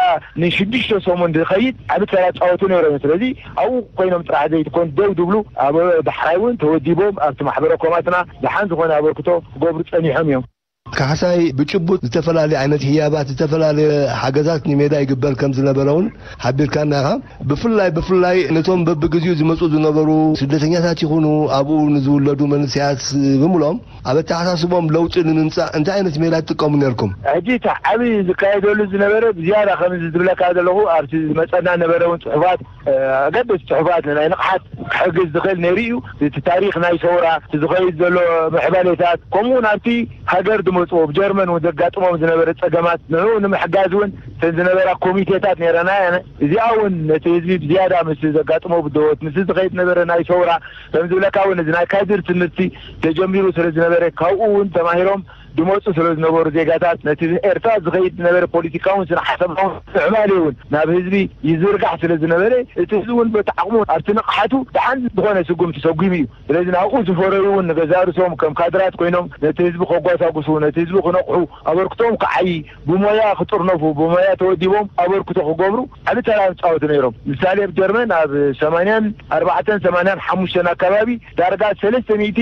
ንሽዱሽተ ሰሙን ዝኸይድ ዓቢ ተራ ፃወቱ ነይሮም እዮም። ስለዚ ኣብኡ ኮይኖም ጥራሕ ዘይትኮን ደው ዝብሉ ኣብ ዳሕራይ እውን ተወዲቦም ኣብቲ ማሕበረ ኮማትና ደሓን ዝኾነ ኣበርክቶ ክገብሩ ጸኒሖም እዮም። ካሕሳይ፣ ብጭቡጥ ዝተፈላለዩ ዓይነት ህያባት፣ ዝተፈላለዩ ሓገዛት ንሜዳ ይግበር ከም ዝነበረ እውን ሓቢርካና ኢኻ። ብፍላይ ብፍላይ ነቶም በብግዚኡ ዝመፁ ዝነበሩ ስደተኛታት ይኹኑ ኣብኡ ንዝውለዱ መንእሰያት ብምሎም ኣብ ኣተሓሳስቦም ለውጢ ንምምፃእ እንታይ ዓይነት ሜላ ትጥቀሙ ነርኩም? ሕጂ እቲ ዓብዪ ዝካየደሉ ዝነበረ ብዝያዳ ከምዚ ዝብለካ ዘለኹ ኣብቲ ዝመፀና ነበረ እውን ፅሑፋት ኣገደስቲ ጽሑፋት ንናይ ንቕሓት ክሕግዝ ዝኽእል ነይሩ እዩ። እቲ ታሪኽ ናይ ሰውራ፣ እቲ ዝኸይድ ዘሎ ምዕባሌታት፣ ከምኡ እውን ኣብቲ ሃገር ዝመጽዎ፣ ብጀርመን እውን ዘጋጥሞም ዝነበረ ጸገማት፣ ንዕኡ ንምሕጋዝ እውን እተን ዝነበራ ኮሚቴታት ነይረና እየን። እዚኣ እውን ነቲ ህዝቢ ብዝያዳ ምስ ዘጋጥሞ ብድሆት፣ ምስ ዝኸይድ ነበረ ናይ ሰውራ፣ ከም ዝብለካ እውን እዚ ናይ ካድር ትምህርቲ ተጀሚሩ ስለ ዝነበረ፣ ካብኡ እውን ተማሂሮም ዝመፁ ስለ ዝነበሩ ዜጋታት ነቲ ኤርትራ ዝኸይድ ዝነበረ ፖለቲካውን ስነ ሓሳባውን ምዕባሌ እውን ናብ ህዝቢ ይዝርጋሕ ስለ ዝነበረ እቲ ህዝቢ እውን በቲ ዓቕሙ ኣብቲ ንቕሓቱ ደሓን ዝኾነ ስጉምቲ ሰጒሙ እዩ። ስለዚ ናብኡ ዝፈረዩ እውን ንገዛእ ርእሶም ከም ካድራት ኮይኖም ነቲ ህዝቢ ከጓሳጉሱ፣ ነቲ ህዝቢ ክነቕሑ፣ ኣበርክቶም ክዓዪ፣ ብሞያ ክጥርነፉ፣ ብሞያ ተወዲቦም ኣበርክቶ ክገብሩ ዓቢ ተራ ዝፃወቱ ነይሮም። ምሳሌ ኣብ ጀርመን ኣብ ሰማንያን ኣርባዕተን ሰማንያን ሓሙሽተን ኣካባቢ ዳርጋ ሰለስተ ሚእቲ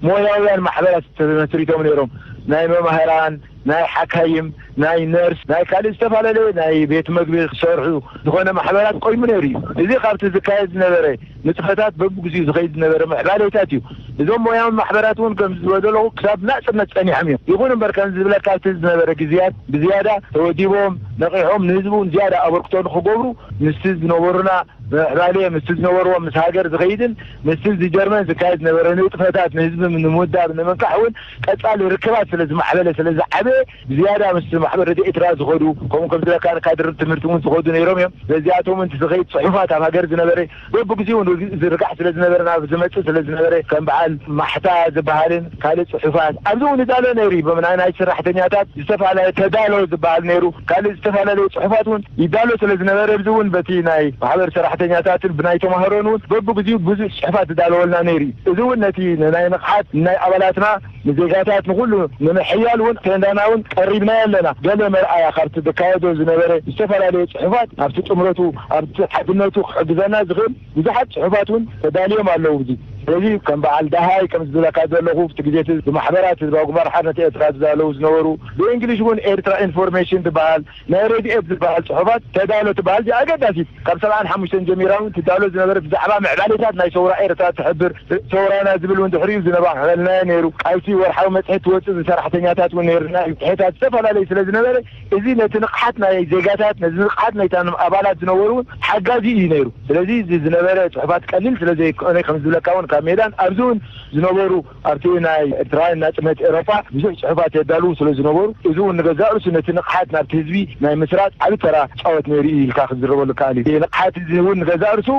ሞያውያን ማሕበራት ተመስሪቶም ነይሮም። ናይ መማህራን፣ ናይ ሓካይም፣ ናይ ነርስ፣ ናይ ካልእ ዝተፈላለየ ናይ ቤት መግቢ ክሰርሑ ዝኾነ ማሕበራት ቆይሙ ነይሩ እዩ። እዚ ካብቲ ዝካየድ ዝነበረ ንጥፈታት በብግዚኡ ዝኸይድ ዝነበረ ምዕባሌታት እዩ። እዞም ሞያዊ ማሕበራት እውን ከም ዝበደለኹ ክሳብ ናጽነት ጸኒሖም እዮም። ይኹን እምበር ከም ዝብለካ ኣብቲ ዝነበረ ግዜያት ብዝያዳ ተወዲቦም ነቒሖም ንህዝቢ እውን ዝያዳ ኣበርክቶ ንክገብሩ ምስቲ ዝነበሩና ምዕባሌ ምስቲ ዝነበርዎ ምስ ሃገር ዝኸይድን ምስቲ እዚ ጀርመን ዝካየድ ዝነበረ ንጥፈታት ንህዝቢ ንምውዳብ ንምንቃሕ እውን ቀጻሊ ርክባት ስለ ዝማዕበለ ስለ ዝዓበየ ብዝያዳ ምስ ማሕበር ረድኤት ኤርትራ ዝኸዱ ከምኡ ከም ዝለካ ንካድር ትምህርቲ እውን ዝኸዱ ነይሮም እዮም። በዚኣቶም እውን ዝኸይድ ጽሑፋት ኣብ ሃገር ዝነበረ በብግዚኡ ዝርጋሕ ስለ ዝነበረ ናብ ዝመጽእ ስለ ዝነበረ ከም በዓል ማሕታ ዝበሃልን ካልእ ጽሑፋት ኣብዚ እውን ይዳሎ ነይሩ እዩ። ብናይ ናይ ሰራሕተኛታት ዝተፈላለየ ተዳሎ ዝበሃል ነይሩ። ካልእ ዝተፈላለየ ጽሑፋት እውን ይዳሎ ስለ ዝነበረ ኣብዚ እውን በቲ ናይ ማሕበር ሰራሕተኛታትን ብናይ ተማሃሮን እውን በብግዚኡ ብዙሕ ጽሑፋት ዝዳለወልና ነይሩ እዩ። እዚ እውን ነቲ ናይ ንቕሓት ናይ ኣባላትና ንዜጋታት ንኹሉ ንምሕያል እውን ቴንዳና እውን ቀሪብናዮ ኣለና። ገለ መርኣያ ካብቲ ዝካየዶ ዝነበረ ዝተፈላለየ ጽሑፋት ኣብቲ ጥምረቱ ኣብቲ ሓድነቱ ክሕግዘና ዝኽእል ብዙሓት ጽሑፋት እውን ተዳልዮም ኣለዉ። እዚ ስለዚ ከም በዓል ደሃይ ከም ዝብለካ ዘለኹ ኣብቲ ግዜ እቲ ብማሕበራት ህዝባዊ ግንባር ሓርነት ኤርትራ ዝዳለዉ ዝነበሩ ብእንግሊሽ እውን ኤርትራ ኢንፎርሜሽን ዝበሃል ናይ ረድኤት ዝበሃል ጽሑፋት ተዳሎ ትበሃል እዚኣ ኣገዳሲት ካብ ሰብዓን ሓሙሽተን ጀሚራ እውን ትዳሎ ዝነበረ ብዛዕባ ምዕባሌታት ናይ ሰውራ ኤርትራ ትሕብር ሰውራና ዝብል እውን ድሕሪኡ ዝነባኸልናዮ ነይሩ። ኣብቲ ወርሓዊ መጽሔት ትወጽእ ዝሰራሕተኛታት እውን ነይርና እዩ። ጽሔታት ዝተፈላለዩ ስለ ዝነበረ እዚ ነቲ ንቕሓት ናይ ዜጋታት ነዚ ንቕሓት ናይታ ኣባላት ዝነበሩ እውን ሓጋዚ እዩ ነይሩ። ስለዚ እዚ ዝነበረ ጽሑፋት ቀሊል ስለ ዘይኮነ ከም ዝብለካ እውን ኣብ ሜዳን ኣብዚ እውን ዝነበሩ ኣብቲ ናይ ኤርትራውያን ናጽነት ኤሮፓ ብዙሕ ጽሑፋት የዳልዉ ስለ ዝነበሩ፣ እዚ እውን ንገዛእ ርእሱ ነቲ ንቕሓት ናብቲ ህዝቢ ናይ ምስራጽ ዓቢ ተራ ጻወት ነይሩ እዩ ኢልካ ክዝረበሉ ይከኣል እዩ። እቲ ንቕሓት እዚ እውን ንገዛእ ርእሱ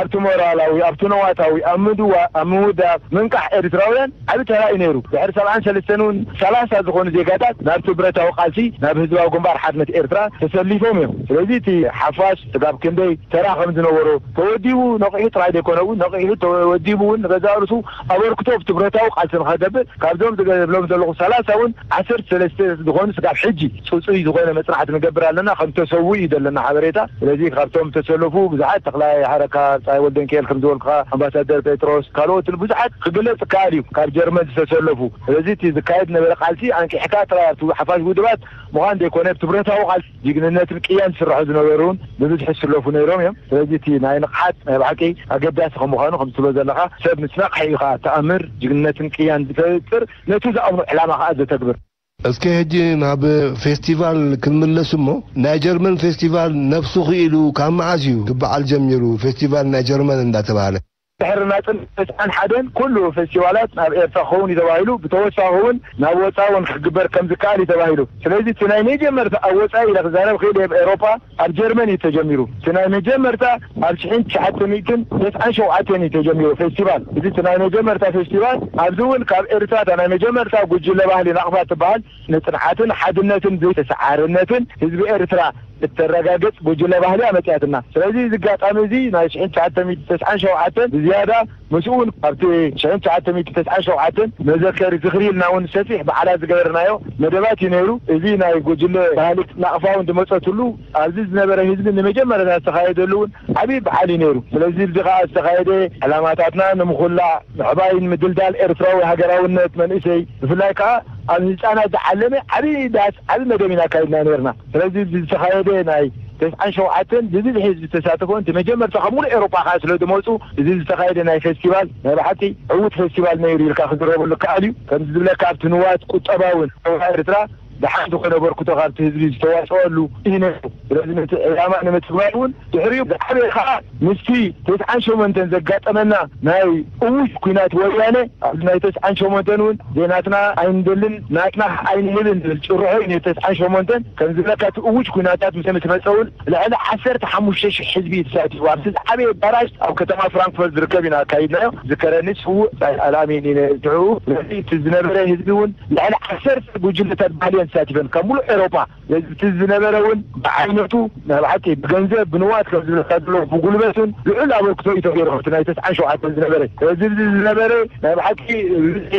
ኣብቲ ሞራላዊ፣ ኣብቲ ነዋታዊ፣ ኣብ ምድዋ፣ ኣብ ምውዳብ፣ ምንቃሕ ኤርትራውያን ዓቢ ተራ እዩ ነይሩ። ድሕሪ ሰብዓን ሰለስተን እውን ሰላሳ ዝኾኑ ዜጋታት ናብቲ ብረታዊ ቃልሲ፣ ናብ ህዝባዊ ግንባር ሓርነት ኤርትራ ተሰሊፎም እዮም። ስለዚ እቲ ሓፋሽ ስጋብ ክንደይ ተራ ከም ዝነበሮ፣ ተወዲቡ ነቒሑ ጥራይ ዘይኮነ እውን፣ ነቒሑ ተወዲቡ እውን ንገዛእ ርእሱ ኣበርክቶ ኣብቲ ብረታዊ ቃልሲ ንኸገብር፣ ካብዞም ዝብሎም ዘለኹ ሰላሳ እውን ዓሰርተ ሰለስተ ዝኾኑ ስጋብ ሕጂ ጽጹይ ዝኾነ መጽናዕቲ ንገብር ኣለና፣ ከም ተሰውኡ እዩ ዘለና ሓበሬታ። ስለዚ ካብቶም ዝተሰለፉ ብዙሓት፣ ተኽላይ ሓረካ፣ ጻይ ወልደንኪኤል ከም ዝበልኩኻ፣ ኣምባሳደር ጴጥሮስ፣ ካልኦትን ብዙሓት ክግለጽ ይከኣል እዩ፣ ካብ ጀርመን ዝተሰለፉ። ስለዚ እቲ ዝካየድ ነበረ ቃልሲ ኣንቂሕካ ጥራይ ኣብቲ ሓፋሽ ውድባት ምዃን ዘይኮነ፣ ኣብቲ ብረታዊ ቃልሲ ጅግንነትን ቅያን ዝስርሑ ዝነበሩ እውን ብብዝሒ ዝስለፉ ነይሮም እዮም። ስለዚ እቲ ናይ ንቕሓት ናይ ብሓቂ ኣገዳሲ ከም ምዃኑ፣ ከም ትብሎ ዘለኻ፣ ሰብ ምስ ነቕሐ እዩ ኸዓ ተኣምር ጅግንነትን ቅያን ዝፈጥር፣ ነቲ ዝኣምኖ ዕላማ ኸዓ ዘተግብር። እስከ ሕጂ ናብ ፌስቲቫል ክንምለስ እሞ፣ ናይ ጀርመን ፌስቲቫል ነብሱ ክኢሉ ካብ መዓስ እዩ ክበዓል ጀሚሩ፣ ፌስቲቫል ናይ ጀርመን እንዳተባህለ? ድሕሪ ናጽነት ተስዓን ሓደን ኩሉ ፌስቲቫላት ናብ ኤርትራ ክኸውን እዩ ተባሂሉ፣ ብተወሳኺ እውን ናብ ወጻኢ እውን ክግበር ከም ዝከኣል እዩ ተባሂሉ። ስለዚ እቲ ናይ መጀመርታ ኣብ ወጻኢ ኢለ ክዛረብ ክእል እየ፣ ኣብ ኤሮፓ ኣብ ጀርመን እዩ ተጀሚሩ። እቲ ናይ መጀመርታ ኣብ ሽሕን ትሽዓተ ሚእትን ተስዓን ሸውዓተን እዩ ተጀሚሩ ፌስቲቫል። እዚ እቲ ናይ መጀመርታ ፌስቲቫል ኣብዚ እውን ካብ ኤርትራ እታ ናይ መጀመርታ ጉጅለ ባህሊ ናቕፋ ትበሃል ንጽንዓትን ሓድነትን ዘይተሰዓርነትን ህዝቢ ኤርትራ እተረጋግጽ ጉጅለ ባህሊ እያ መጺኣትና። ስለዚ እዚ ኣጋጣሚ እዚ ናይ ሽሕን ትሽዓተ ሚእትን ተስዓን ሸውዓተን ብዝያዳ ምስኡ እውን ኣብቲ ሽሕን ትሽዓተ ሚእትን ተስዓን ሸውዓተን መዘከሪ ዝኽሪ ኢልና እውን ሰፊሕ በዓላት ዝገበርናዮ መደባት እዩ ነይሩ። እዚ ናይ ጉጅለ ባህሊ ናቕፋ እውን ዝመጸትሉ ኣብዚ ዝነበረ ህዝቢ ንመጀመርታ ዝተኻየደሉ እውን ዓብዪ በዓል እዩ ነይሩ። ስለዚ እዚ ኸዓ ዝተኻየደ ዕላማታትና ንምኹላዕ፣ ምዕባይን ምድልዳል ኤርትራዊ ሃገራውነት መንእሰይ፣ ብፍላይ ከኣ ኣብ ህጻናት ዝዓለመ ዓብዪ ዳስ፣ ዓብዪ መደብ ኢና ኣካይድና ነይርና። ስለዚ እዚ ዝተኻየደ ናይ ተስዓን ሸውዓተን ብብዝሒ ህዝቢ ዝተሳተፎ፣ እቲ መጀመርታ ካብ ሙሉእ ኤውሮጳ ከኣ ስለ ዝመጹ፣ እዚ ዝተኻየደ ናይ ፌስቲቫል ናይ ብሓቂ ዕዉት ፌስቲቫል ነይሩ ኢልካ ክዝረበሉ ይከኣል እዩ። ከምዚ ዝብለካ ኣብቲ ንዋት ቁጠባውን ኤርትራ ደሓን ዝኾነ ኣበርክቶ ካብቲ ህዝቢ ዝተዋጽኦሉ እዩ ነይሩ። ስለዚ ነቲ ዕላማ ንምትግባር እውን ድሕሪኡ ዝዓበየ ከኣ ምስቲ ተስዓን ሸሞንተን ዘጋጠመና ናይ እዉጅ ኲናት ወያነ፣ ኣብዚ ናይ ተስዓን ሸሞንተን እውን ዜናትና ኣይንደልን፣ ናትና ኣይንህብን ዝብል ጭርሖ እዩ ነቲ ተስዓን ሸሞንተን። ከም ዝብለካ እቲ እዉጅ ኲናታት ምስ ምስ መጸ እውን ልዕሊ ዓሰርተ ሓሙሽተ ሽሕ ህዝቢ እዩ ተሳቲፉ። ኣብቲ ዝዓበየ ኣዳራሽ ኣብ ከተማ ፍራንክፈርት ዝርከብ ኢና ኣካይድናዮ። ዝከረኒ ስዉእ ኣልኣሚን እዩ ነይሩ ሽዑ። ስለዚ እቲ ዝነበረ ህዝቢ እውን ልዕሊ ዓሰርተ ጉጅለታት ባህሊ እየን ተሳቲፈን ካብ ሙሉእ ኤውሮጳ። ስለዚ እቲ ዝነበረ እውን ብዓይነቱ ናይ ብሓቂ ብገንዘብ፣ ብንዋት ከም ዝብለካ ዘሎ ብጉልበት እውን ልዑል ኣበርክቶ እዩ ተገይሩ፣ እቲ ናይ ተስዓን ሸውዓተን ዝነበረ። ስለዚ እዚ ዝነበረ ናይ ብሓቂ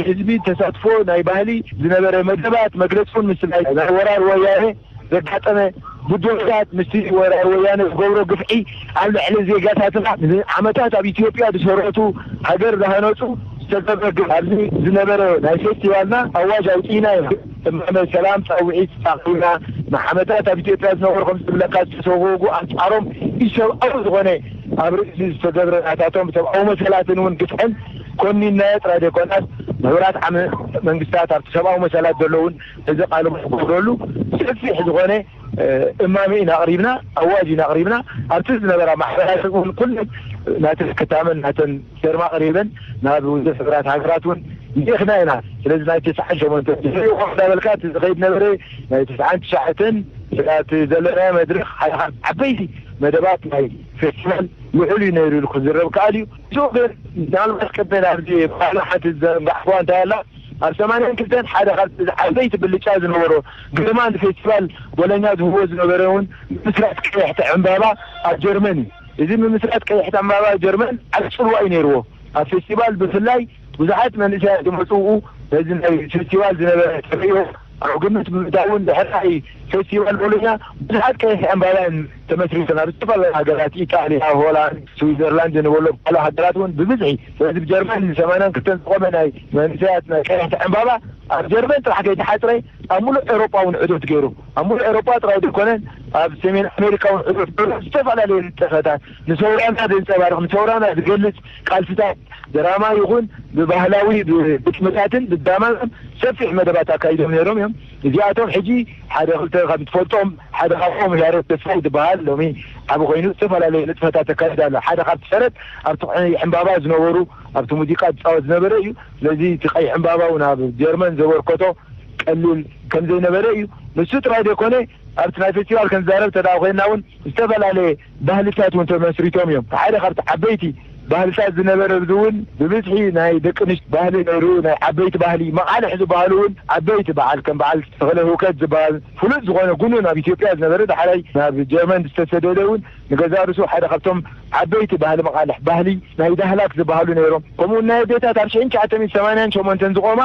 ህዝቢ ተሳትፎ ናይ ባህሊ ዝነበረ መደባት መግለጺ እውን ምስ ናይ ናይ ወራር ወያነ ዘጋጠመ ብድሆታት፣ ምስቲ ወራር ወያነ ዝገብሮ ግፍዒ ኣብ ልዕሊ ዜጋታትና ንዓመታት ኣብ ኢትዮጵያ ዝሰረቱ ሃገር ዝሃነጹ ዝተገብረ ግፍ ኣብዚ ዝነበረ ናይ ፌስቲቫልና ኣዋጅ ኣውጺእና ኢና። እማመ ሰላም ጻውዒት ኣቕሪብና፣ ንዓመታት ኣብ ኢትዮጵያ ዝነበሩ ከም ዝብለካ ዝተሰጎጉ ኣንጻሮም ኢሰብኣዊ ዝኾነ ኣብ ርእሲ ዝተገብረ ናታቶም ሰብኣዊ መሰላትን እውን ግፍዕን ኮኒንናዮ ጥራይ ዘይኮነስ፣ ምሕቡራት ዓመ-፣ መንግስታት ኣብቲ ሰብኣዊ መሰላት ዘለውን እዚ ቃለ መሕትት ክገብረሉ ሰፊሕ ዝኾነ፣ እ፣ እማመ ኢና ኣቕሪብና፣ ኣዋጅ ኢና ኣቕሪብና። ኣብቲ ዝነበራ ማሕበራት እውን ኩለን ናተን ክታመን ናተን ፌርማ ኣቕሪበን ናብ ውድብ ሕቡራት ሃገራት እውን ልኢኽና ኢና። ስለዚ ናይ ተስዓን ሸሞንተን ድሕሪኡ ከምኡ እንዳበልካ እቲ ዝኸይድ ነበረ ናይ ተስዓን ትሽዓተን እቲ ዘለናዮ መድረኽ ሓደ ካብ ዓበይቲ መደባት ናይ ፌስቲቫል ልዑል እዩ ነይሩ ኢሉ ክዝረብ ከኣል እዩ። እሱ ግን ምናልባት ቅድሚ ናብዚ ባህልና ሓንቲ ዝዘንጋዕኩዋ እንታይ ኣላ፣ ኣብ ሰማንያን ክልተን ሓደ ካብ ዓበይቲ ብልጫ ዝነበሮ ግርማ ንፌስቲቫል ቦሎኛ ዝህቦ ዝነበረ እውን ምስራት ቀይሕቲ ዕምባባ ኣብ ጀርመን እዩ። እዚ ምምስራት ቀይሕቲ ዕምባባ ኣብ ጀርመን ዓቢ ጽልዋ እዩ ነይርዎ። ኣብ ፌስቲቫል ብፍላይ ብዙሓት መንእሰያት ዝመጽኡ ነዚ ናይ ፌስቲቫል ዝነበረ ተርእዮ ኣብ ግምት ብምእታውን ድሕሪ ናይ ፌስቲቫል ቦሎኛ ብዙሓት ቀይሕቲ ዕምባባ እዮም ተመስሪተን ኣብ ዝተፈላለዩ ሃገራት፣ ኢጣልያ፣ ሆላንድ፣ ስዊዘርላንድ ንበሎ ካልኦ ሃገራት እውን ብብዝሒ። ስለዚ ብጀርመን ሰማንያን ክልተን ዝቆመ ናይ መንእሰያት ናይ ቀይሕቲ ዕምባባ ኣብ ጀርመን ጥራሕ ከይተሓጽረ ኣብ ሙሉእ ኤውሮጳ እውን ዕዶት ገይሩ። ኣብ ሙሉእ ኤውሮጳ ጥራይ ዘይኮነን ኣብ ሰሜን ኣሜሪካ እውን ዕዶት ገይሩ። ዝተፈላለዩ ንጥፈታት ንሰውራና ዘንጸባርቕ ንሰውራና ዝገልጽ ቃልስታት ድራማ ይኹን ብባህላዊ ብ-፣ ግጥምታትን ብድራማን ሰፊሕ መደባት ኣካይዶም ነይሮም እዮም። እዚኣቶም ሕጂ ሓደ ክልተ ከም ትፈልጦም ሓደ ካብኦም ያሬድ ተስፋይ ዝበሃል ሎሚ ዓቢ ኮይኑ ዝተፈላለዩ ንጥፈታት ተካይድ ኣሎ። ሓደ ካብቲ ሰረት ኣብቲ ቀይሕ ዕምባባ ዝነበሩ ኣብቲ ሙዚቃ ዝፃወት ዝነበረ እዩ። ስለዚ እቲ ቀይሕ ዕምባባ እውን ኣብ ጀርመን ዘበርከቶ ቀሊል ከም ዘይነበረ እዩ። ንሱ ጥራይ ዘይኮነ ኣብቲ ናይ ፌስቲቫል ከም ዝዛረብ ተዳ ኮይና እውን ዝተፈላለየ ባህልታት እውን ተመስሪቶም እዮም። ሓደ ካብቲ ዓበይቲ ባህልታት ዝነበረ እዚ እውን ብብዝሒ ናይ ደቂ ኣንስትዮ ባህሊ ነይሩ። ናይ ዓበይቲ ባህሊ መቓልሕ ዝበሃሉ እውን ዓበይቲ በዓል ከም በዓል ተኽለ ህውከት ዝበሃል ፍሉጥ ዝኾነ ጉኑን ኣብ ኢትዮጵያ ዝነበረ ዳሕራይ ናብ ጀርመን ዝተሰደደ እውን ንገዛእ ርእሱ ሓደ ካብቶም ዓበይቲ ባህሊ መቓልሕ ባህሊ ናይ ዳህላክ ዝበሃሉ ነይሮም። ከምኡ ናይ ኣዴታት ኣብ ሽሕን ትሽዓተ ሚእትን ሰማንያን ሸሞንተን ዝቆማ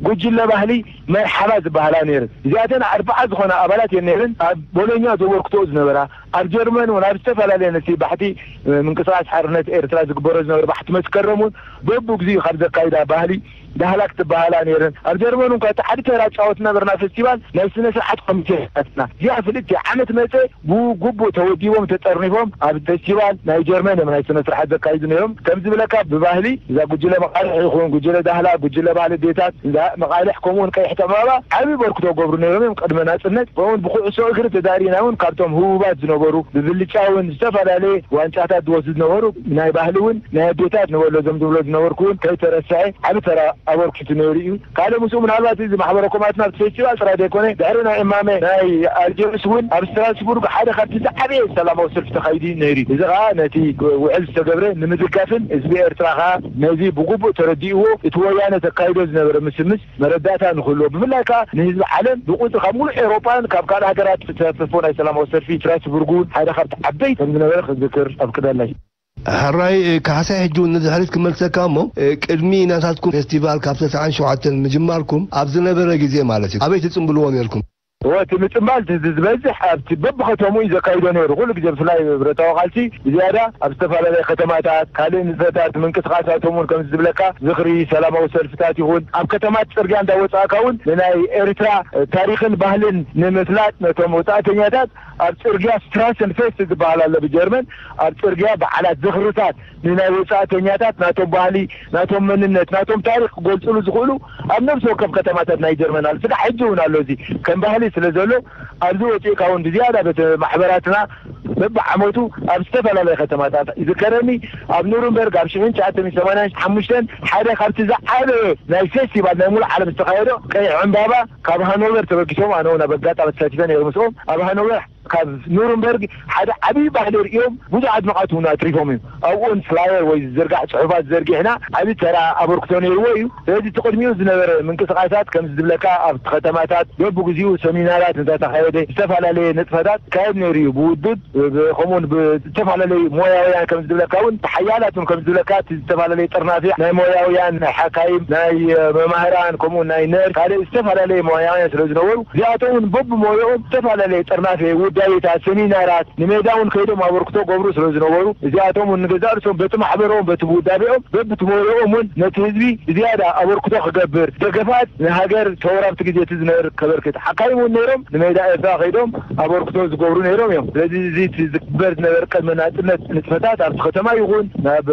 ጉጅለ ባህሊ መርሓባ ዝበሃላ ነይረን። እዚኣተን ኣርባዓ ዝኾና ኣባላት እየን ነይረን። ኣብ ቦሎኛ ዘበርክቶ ዝነበራ ኣብ ጀርመን እውን ኣብ ዝተፈላለየ ነቲ ባሕቲ ምንቅስቃስ ሓርነት ኤርትራ ዝግበሮ ዝነበረ ባሕቲ መስከረም እውን በቡ ግዜኡ ካብ ዘካይዳ ባህሊ ዳህላክ ትበሃላ ነይረን። ኣብ ጀርመን እንኳ እቲ ዓዲ ተራ ጫወት ነበርና ፌስቲቫል ናይ ስነ ስርዓት ኮሚቴ ናትና እዚኣ ፍልጥቲ ዓመት መፀ ብጉቡእ ተወዲቦም ተጠርኒፎም ኣብ ፌስቲቫል ናይ ጀርመን እዮም ናይ ስነ ስርዓት ዘካይዱ ነይሮም። ከም ዝብለካ ብባህሊ እዛ ጉጅለ መቃልሕ ይኹን ጉጅለ ዳህላ ጉጅለ ባህሊ ዴታት እዛ መቃልሕ ከምኡውን ቀይሕ ተማባ ዓብዪ በርክቶ ገብሩ ነይሮም እዮም። ቅድመ ናፅነት እውን ብኩዕሶ እግሪ ተዳሪና እውን ካብቶም ህቡባት ዝነበሩ ብብልጫ እውን ዝተፈላለየ ዋንጫታት ዝወስዱ ዝነበሩ ናይ ባህሊ እውን ናይ ኣዴታት ንበሎ ዞም ዝብሎ ዝነበርኩ እውን ከይተረስዐ ዓቢ ተራ ኣበርኪቱ ነይሩ እዩ። ካልእ ምስኡ ምናልባት እዚ ማሕበረ ኮማት ናብቲ ፌስቲቫል ጥራይ ዘይኮነ ድሕሪ ናይ እማመ ናይ ኣልጀርስ እውን ኣብ ስትራስቡርግ ሓደ ካብቲ ዝዓበየ ሰላማዊ ሰልፊ ተኻይዱ እዩ ነይሩ እዩ። እዚ ከዓ ነቲ ውዕል ዝተገብረ ንምድጋፍን ህዝቢ ኤርትራ ከዓ ነዚ ብግቡእ ተረዲእዎ እቲ ወያነ ተካይዶ ዝነበረ ምስምስ መረዳእታ ንክህልዎ ብፍላይ ከዓ ንህዝቢ ዓለም ብቁፅሪ ካብ ሙሉእ ኤውሮጳን ካብ ካልእ ሃገራት ዝተሳተፎ ናይ ሰላማዊ ሰልፊ ስትራስቡርግ እውን ሓደ ካብቲ ዓበይቲ ከም ዝነበረ ክዝክር ኣፍቅደለይ። ሕራይ ካሕሳይ ሕጂ እውን ንድሕሪት ክመልሰካ እሞ ቅድሚ ናታትኩም ፌስቲቫል ካብ ተስዓን ሸውዓተን ምጅማርኩም ኣብ ዝነበረ ግዜ ማለት እዩ ኣበይ ትፅምብልዎ ነርኩም? እወ እቲ ምፅምባል ዝበዝሕ ኣብቲ በብከተሙ እዩ ዘካይዶ ነይሩ። ኩሉ ግዜ ብፍላይ ብረታዊ ቃልሲ ብዝያዳ ኣብ ዝተፈላለየ ከተማታት ካልእ ንጥፈታት ምንቅስቃሳቶም እውን ከምዚ ዝብለካ ዝኽሪ ሰላማዊ ሰልፍታት ይኹን ኣብ ከተማት ፅርግያ እንዳወፃእካ እውን ንናይ ኤርትራ ታሪክን ባህልን ንምፍላጥ ነቶም ወፃእተኛታት ኣብ ፅርግያ ስትራሰን ፌስት ዝበሃል ኣሎ ብጀርመን ኣብ ፅርግያ በዓላት ዝኽርታት ንናይ ወፃእተኛታት ናቶም ባህሊ ናቶም መንነት ናቶም ታሪክ ክገልፅሉ ዝኽእሉ ኣብ ነብሲ ወከፍ ከተማታት ናይ ጀርመን ኣሎ ስጋዕ ሕጂ እውን ኣሎ እዚ ከም ባህሊ ስለ ዘሎ ኣብዚ ወፂእካ እውን ብዝያዳ በቲ ማሕበራትና በብዓመቱ ኣብ ዝተፈላለየ ከተማታት ይዝከረኒ ኣብ ኑርንበርግ ኣብ ሽሕን ትሽዓተ ሚእትን ሰማንያን ሓሙሽተን ሓደ ካብቲ ዝዓበየ ናይ ፌስቲቫል ናይ ሙሉእ ዓለም ዝተኻየዶ ቀይሕ ዕምባባ ካብ ሃኖቨር ተበጊሶም ኣነ እውን ኣብ ኣጋጣሚ ተሳቲፈ ነይረ ምስኦም ኣብ ሃኖቨር ካብ ኑርንበርግ ሓደ ዓብዪ ባህሊ ርእዮም ብዙሓት መቓት እውን ኣትሪፎም እዮም ኣብኡን ፍላየር ወይ ዝዝርጋሕ ፅሑፋት ዘርጊሕና ዓብዪ ተራ ኣበርክቶ ነይርዎ እዩ ስለዚ እቲ ቅድሚኡ ዝነበረ ምንቅስቃሳት ከምዚ ዝብለካ ኣብቲ ከተማታት በብግዚኡ ሰሚናራት እንዳተኻየደ ዝተፈላለየ ንጥፈታት ይካየድ ነይሩ እዩ ብውድብ ከምኡውን ብዝተፈላለዩ ሞያውያን ከም ዝብለካ እውን ሓያላት እውን ከም ዝብለካ እቲ ዝተፈላለየ ጥርናፊ ናይ ሞያውያን ናይ ሓካይም ናይ መማህራን ከምኡ ናይ ነርስ ካልእ ዝተፈላለየ ሞያውያን ስለ ዝነበሩ እዚኣቶም እውን በብሞያኦም ዝተፈላለየ ጥርናፊ ውዳቤታት ሰሚናራት ንሜዳ እውን ከይዶም ኣበርክቶ ገብሩ ስለ ዝነበሩ እዚኣቶም እውን ንገዛእ ርእሶም በቲ ማሕበሮም በቲ ውዳቤኦም በብቲ ሞያኦም እውን ነቲ ህዝቢ ብዝያዳ ኣበርክቶ ክገብር ደገፋት ንሃገር ተወራብቲ ግዜ እቲ ዝነር ከበርክት ሓካይም እውን ነይሮም ንሜዳ ኤርትራ ከይዶም ኣበርክቶ ዝገብሩ ነይሮም እዮም። ስለዚ እዚ እቲ ዝግበር ዝነበረ ቅድመ ናጽነት ንጥፈታት ኣብቲ ከተማ ይኹን ናብ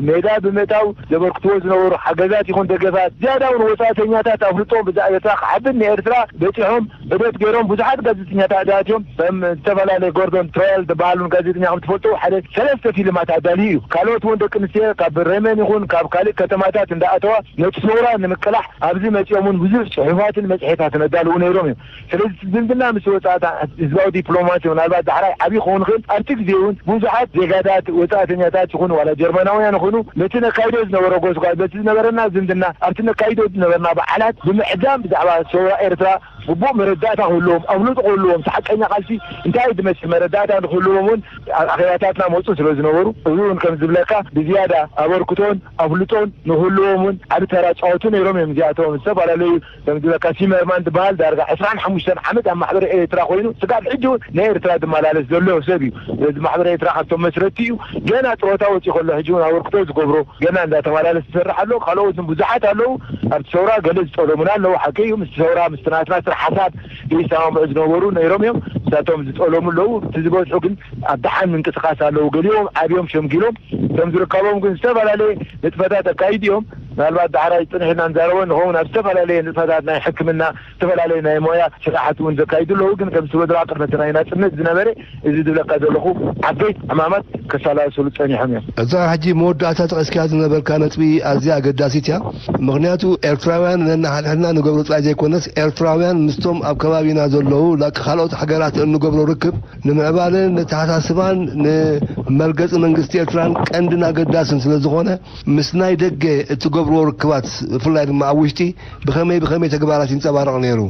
ሜዳ ብምእታው ዘበርክትዎ ዝነበሩ ሓገዛት ይኹን ደገፋት ዝያዳ እውን ወጻእተኛታት ኣፍልጦም ብዛዕባ ኤርትራ ክዓብን ንኤርትራ በጺሖም ዑደት ገይሮም ብዙሓት ጋዜጠኛታት ኣትዮም ከም ዝተፈላለየ ጎርዶን ትራያል ዝበሃሉን ጋዜጠኛ ከም ትፈልጡ ሓደ ሰለስተ ፊልማት ኣዳልዩ እዩ። ካልኦት እውን ደቂ ኣንስትዮ ካብ ብሬመን ይኹን ካብ ካልእ ከተማታት እንዳኣተዋ ነቲ ሰውራ ንምቅላሕ ኣብዚ መጺኦም እውን ብዙሕ ጽሑፋትን መጽሔታትን ኣዳልዉ ነይሮም እዮም። ስለዚ ዝምድና ምስ ወጻእታ ህዝባዊ ዲፕሎማሲ ምናልባት ዳሕራይ ዓብዪ ክኸውን ይኽእል ኣብቲ ግዜ እውን ብዙሓት ዜጋታት ወጻእተኛታት ይኹኑ ዋላ ጀርመናውያን ይኹኑ ነቲ ነካይዶ ዝነበረ ጎስጓስ በቲ ዝነበረና ዝምድና ኣብቲ ነካይዶ ዝነበርና በዓላት ብምዕዳም ብዛዕባ ሰውራ ኤርትራ ግቡእ መረዳእታ ክህልዎም ኣፍልጦ ክህልዎም እቲ ሓቀኛ ቃልሲ እንታይ ዝመስል መረዳእታ ንክህልዎም እውን ኣብ ኣኼባታትና መፁ ስለ ዝነበሩ እዚ እውን ከም ዝብለካ ብዝያዳ ኣበርክቶን ኣፍልጦን ንክህልዎም እውን ዓቢ ተራ ፃወቱ ነይሮም እዮም እዚኣቶም ዝተፈላለዩ ከም ዝብለካ ሲመርማን ዝበሃል ዳርጋ ዕስራን ሓሙሽተን ዓመት ኣብ ማሕበር ኤርትራ ኮይኑ ስጋብ ሕጂ እውን ንኤርትራ ዝመላለስ ዘሎ ሰብ እዩ ስለዚ ማሕበር ኤርትራ ካብቶም መስረቲ እዩ ገና ጥሮታ ወፂኡ ከሎ ሕጂ እውን ኣበርክቶ ዝገብሮ ገና እንዳተመላለስ ዝሰርሕ ኣሎ ካልኦት ብዙሓት ኣለዉ ኣብቲ ሰውራ ገለ ዝጠለሙና ኣለዉ ሓቂ እዩ ምስቲ ሰውራ ምስቲ ናትና ስራሕ ሓሳብ ዘይሰማምዑ ዝነበሩ ነይሮም እዮም ንሳቶም ዝጠለሙ ኣለዉ እቲ ዝበዝሑ ግን ኣብ ደሓን ምንቅስቃስ ኣለዉ ገሊኦም ዓብዮም ሸምጊሎም ከም ዝርከቦም ግን ዝተፈላለየ ንጥፈታት ኣካይዱ እዮም ምናልባት ዳሕራይ ጽንሕ ኢልና ንዛረቦ ንኸውን ኣብ ዝተፈላለየ ንጥፈታት ናይ ሕክምና፣ ዝተፈላለየ ናይ ሞያ ስራሓት እውን ዘካይዱ ኣለዉ። ግን ከም ዝበድራ ቅድመ እቲ ናይ ናጽነት ዝነበረ፣ እዚ ዝብለካ ዘለኹ ዓበይት ዕማማት ከሰላስሉ ጸኒሖም እዮም። እዛ ሕጂ መወዳእታ ጠቒስካ ዝነበርካ ነጥቢ ኣዝያ ኣገዳሲት እያ። ምኽንያቱ ኤርትራውያን ነናሓድሕድና ንገብሮ ጥራይ ዘይኮነስ፣ ኤርትራውያን ምስቶም ኣብ ከባቢና ዘለዉ ላቂ ካልኦት ሃገራት እንገብሮ ርክብ ንምዕባለን ንተሓሳስባን ንመርገጺ መንግስቲ ኤርትራን ቀንድን ኣገዳስን ስለ ዝኾነ፣ ምስ ናይ ደገ እትገብርዎ ርክባት፣ ብፍላይ ድማ ኣብ ውሽጢ፣ ብኸመይ ብኸመይ ተግባራት ይንጸባረቕ ነይሩ?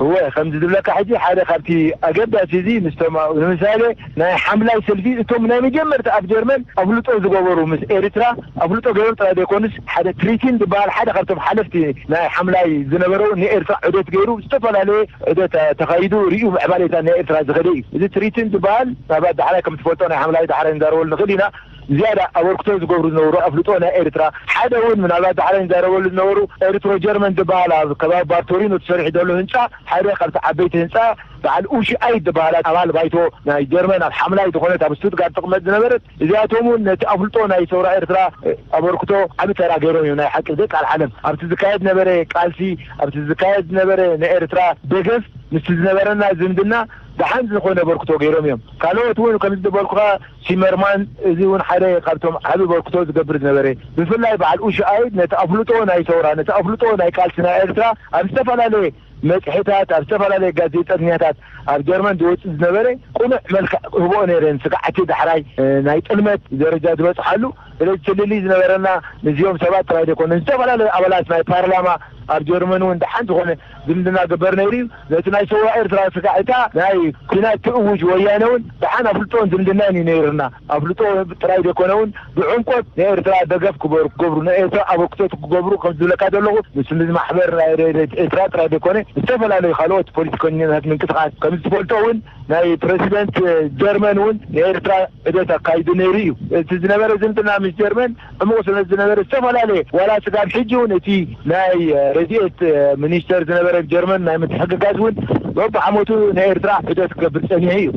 እወ፣ ከምዚ ዝብለካ ሕጂ ሓደ ካብቲ ኣገዳሲ እዚ ምስቶም፣ ንምሳሌ፣ ናይ ሓምላይ ሰልፊ፣ እቶም ናይ መጀመርታ ኣብ ጀርመን ኣፍልጦ ዝገበሩ፣ ምስ ኤርትራ ኣፍልጦ ገይሮም ጥራይ ዘይኮኑስ፣ ሓደ ትሪቲን ዝበሃል ሓደ ካብቶም ሓለፍቲ ናይ ሓምላይ ዝነበሩ፣ ንኤርትራ ዑደት ገይሩ፣ ዝተፈላለየ ዑደት ተኻይዱ፣ ርእዩ ምዕባሌታት ናይ ኤርትራ ዝኸደ እዩ። እዚ ትሪቲን ዝበሃል፣ ናባት ዳሕራይ ከም ትፈልጦ፣ ናይ ሓምላይ ዳሕራይ ንዛረበሉ ንኽእል ኢና። ዝያዳ ኣበርክቶ ዝገብሩ ዝነበሩ ኣፍልጦ ናይ ኤርትራ ሓደ እውን፣ ምናልባት ዳሕራይ ንዛረበሉ ዝነበሩ፣ ኤርትሮ ጀርመን ዝበሃል ኣብ ከባቢ ባርቶሪኖ ተሰሪሑ ዘሎ ህንጻ፣ ሓደ ካብቲ ዓበይቲ ህንጻ፣ በዓል ኡሺ ኣይድ ዝበሃል ኣባል ባይቶ ናይ ጀርመን፣ ኣብ ሓምላይ ዝኾነት ኣብ ስቱትጋርት ትቕመጥ ዝነበረት፣ እዚኣቶም እውን ነቲ ኣፍልጦ ናይ ሰውራ ኤርትራ፣ እ፣ ኣበርክቶ ዓቢ ተራ ገይሮም እዮም። ናይ ሓቂ፣ ደቂ ዓለም፣ ኣብቲ ዝካየድ ነበረ ቃልሲ፣ ኣብቲ ዝካየድ ነበረ ንኤርትራ ደገፍ፣ ምስቲ ዝነበረና ዝምድና ደሓን ዝኾነ ኣበርክቶ ገይሮም እዮም። ካልኦት እውን ከምዚ ዝበልኩኻ፣ ሲመርማን፣ እዚ እውን ሓደ ካብቶም ዓቢ ኣበርክቶ ዝገብር ዝነበረ፣ ብፍላይ በዓል ኡሽኣይድ ነቲ ኣፍልጦ ናይ ሰውራ፣ ነቲ ኣፍልጦ ናይ ቃልሲ ናይ ኤርትራ ኣብ ዝተፈላለየ መጽሔታት፣ ኣብ ዝተፈላለየ ጋዜጠኛታት ኣብ ጀርመን ዝወጽእ ዝነበረ ቅኑዕ መልክዕ ክህብኦ ነይረን። ስጋዕቲ ዳሕራይ፣ እ፣ ናይ ጥልመት ደረጃ ዝበጽሓሉ፣ ስለዚ ትልሊ ዝነበረና ምስዚኦም ሰባት ጥራይ ዘይኮነ፣ ዝተፈላለዩ ኣባላት ናይ ፓርላማ ኣብ ጀርመን እውን ደሓን ዝኾነ ዝምድና ግበር ነይሩ እዩ። ነቲ ናይ ሰውራ ኤርትራ ስጋዕታ ናይ ኲናት ትእውጅ ወያነ እውን ደሓን ኣፍልጦን ዝምድናን እዩ ነይርና። ኣፍልጦ ጥራይ ዘይኮነ እውን ብዕምቆት ንኤርትራ ደገፍ ክበሩ፣ ክገብሩ፣ ንኤርትራ ኣበርክቶ ክገብሩ፣ ከም ዝብለካ ዘለኹ፣ ምስ፣ ምስ ማሕበር ናይ ሬድዮ ኤርትራ ጥራይ ዘይኮነ፣ ዝተፈላለዩ ካልኦት ፖለቲከኛታት ምንቅስቃስ፣ ከም ዝትፈልጦ እውን ናይ ፕረሲደንት ጀርመን እውን ንኤርትራ ዑደት ኣካይዱ ነይሩ እዩ። እቲ ዝነበረ ዝምድና ምስ ጀርመን ዕሙቕ ስለ ዝነበረ፣ ዝተፈላለየ፣ ዋላ ስጋብ ሕጂ እውን እቲ ናይ ረድኤት ሚኒስተር ዝነበረ ጀርመን ናይ ምትሕግጋዝ እውን በብዓመቱ ንኤርትራ ዑደት ክገብር ጸኒሑ እዩ።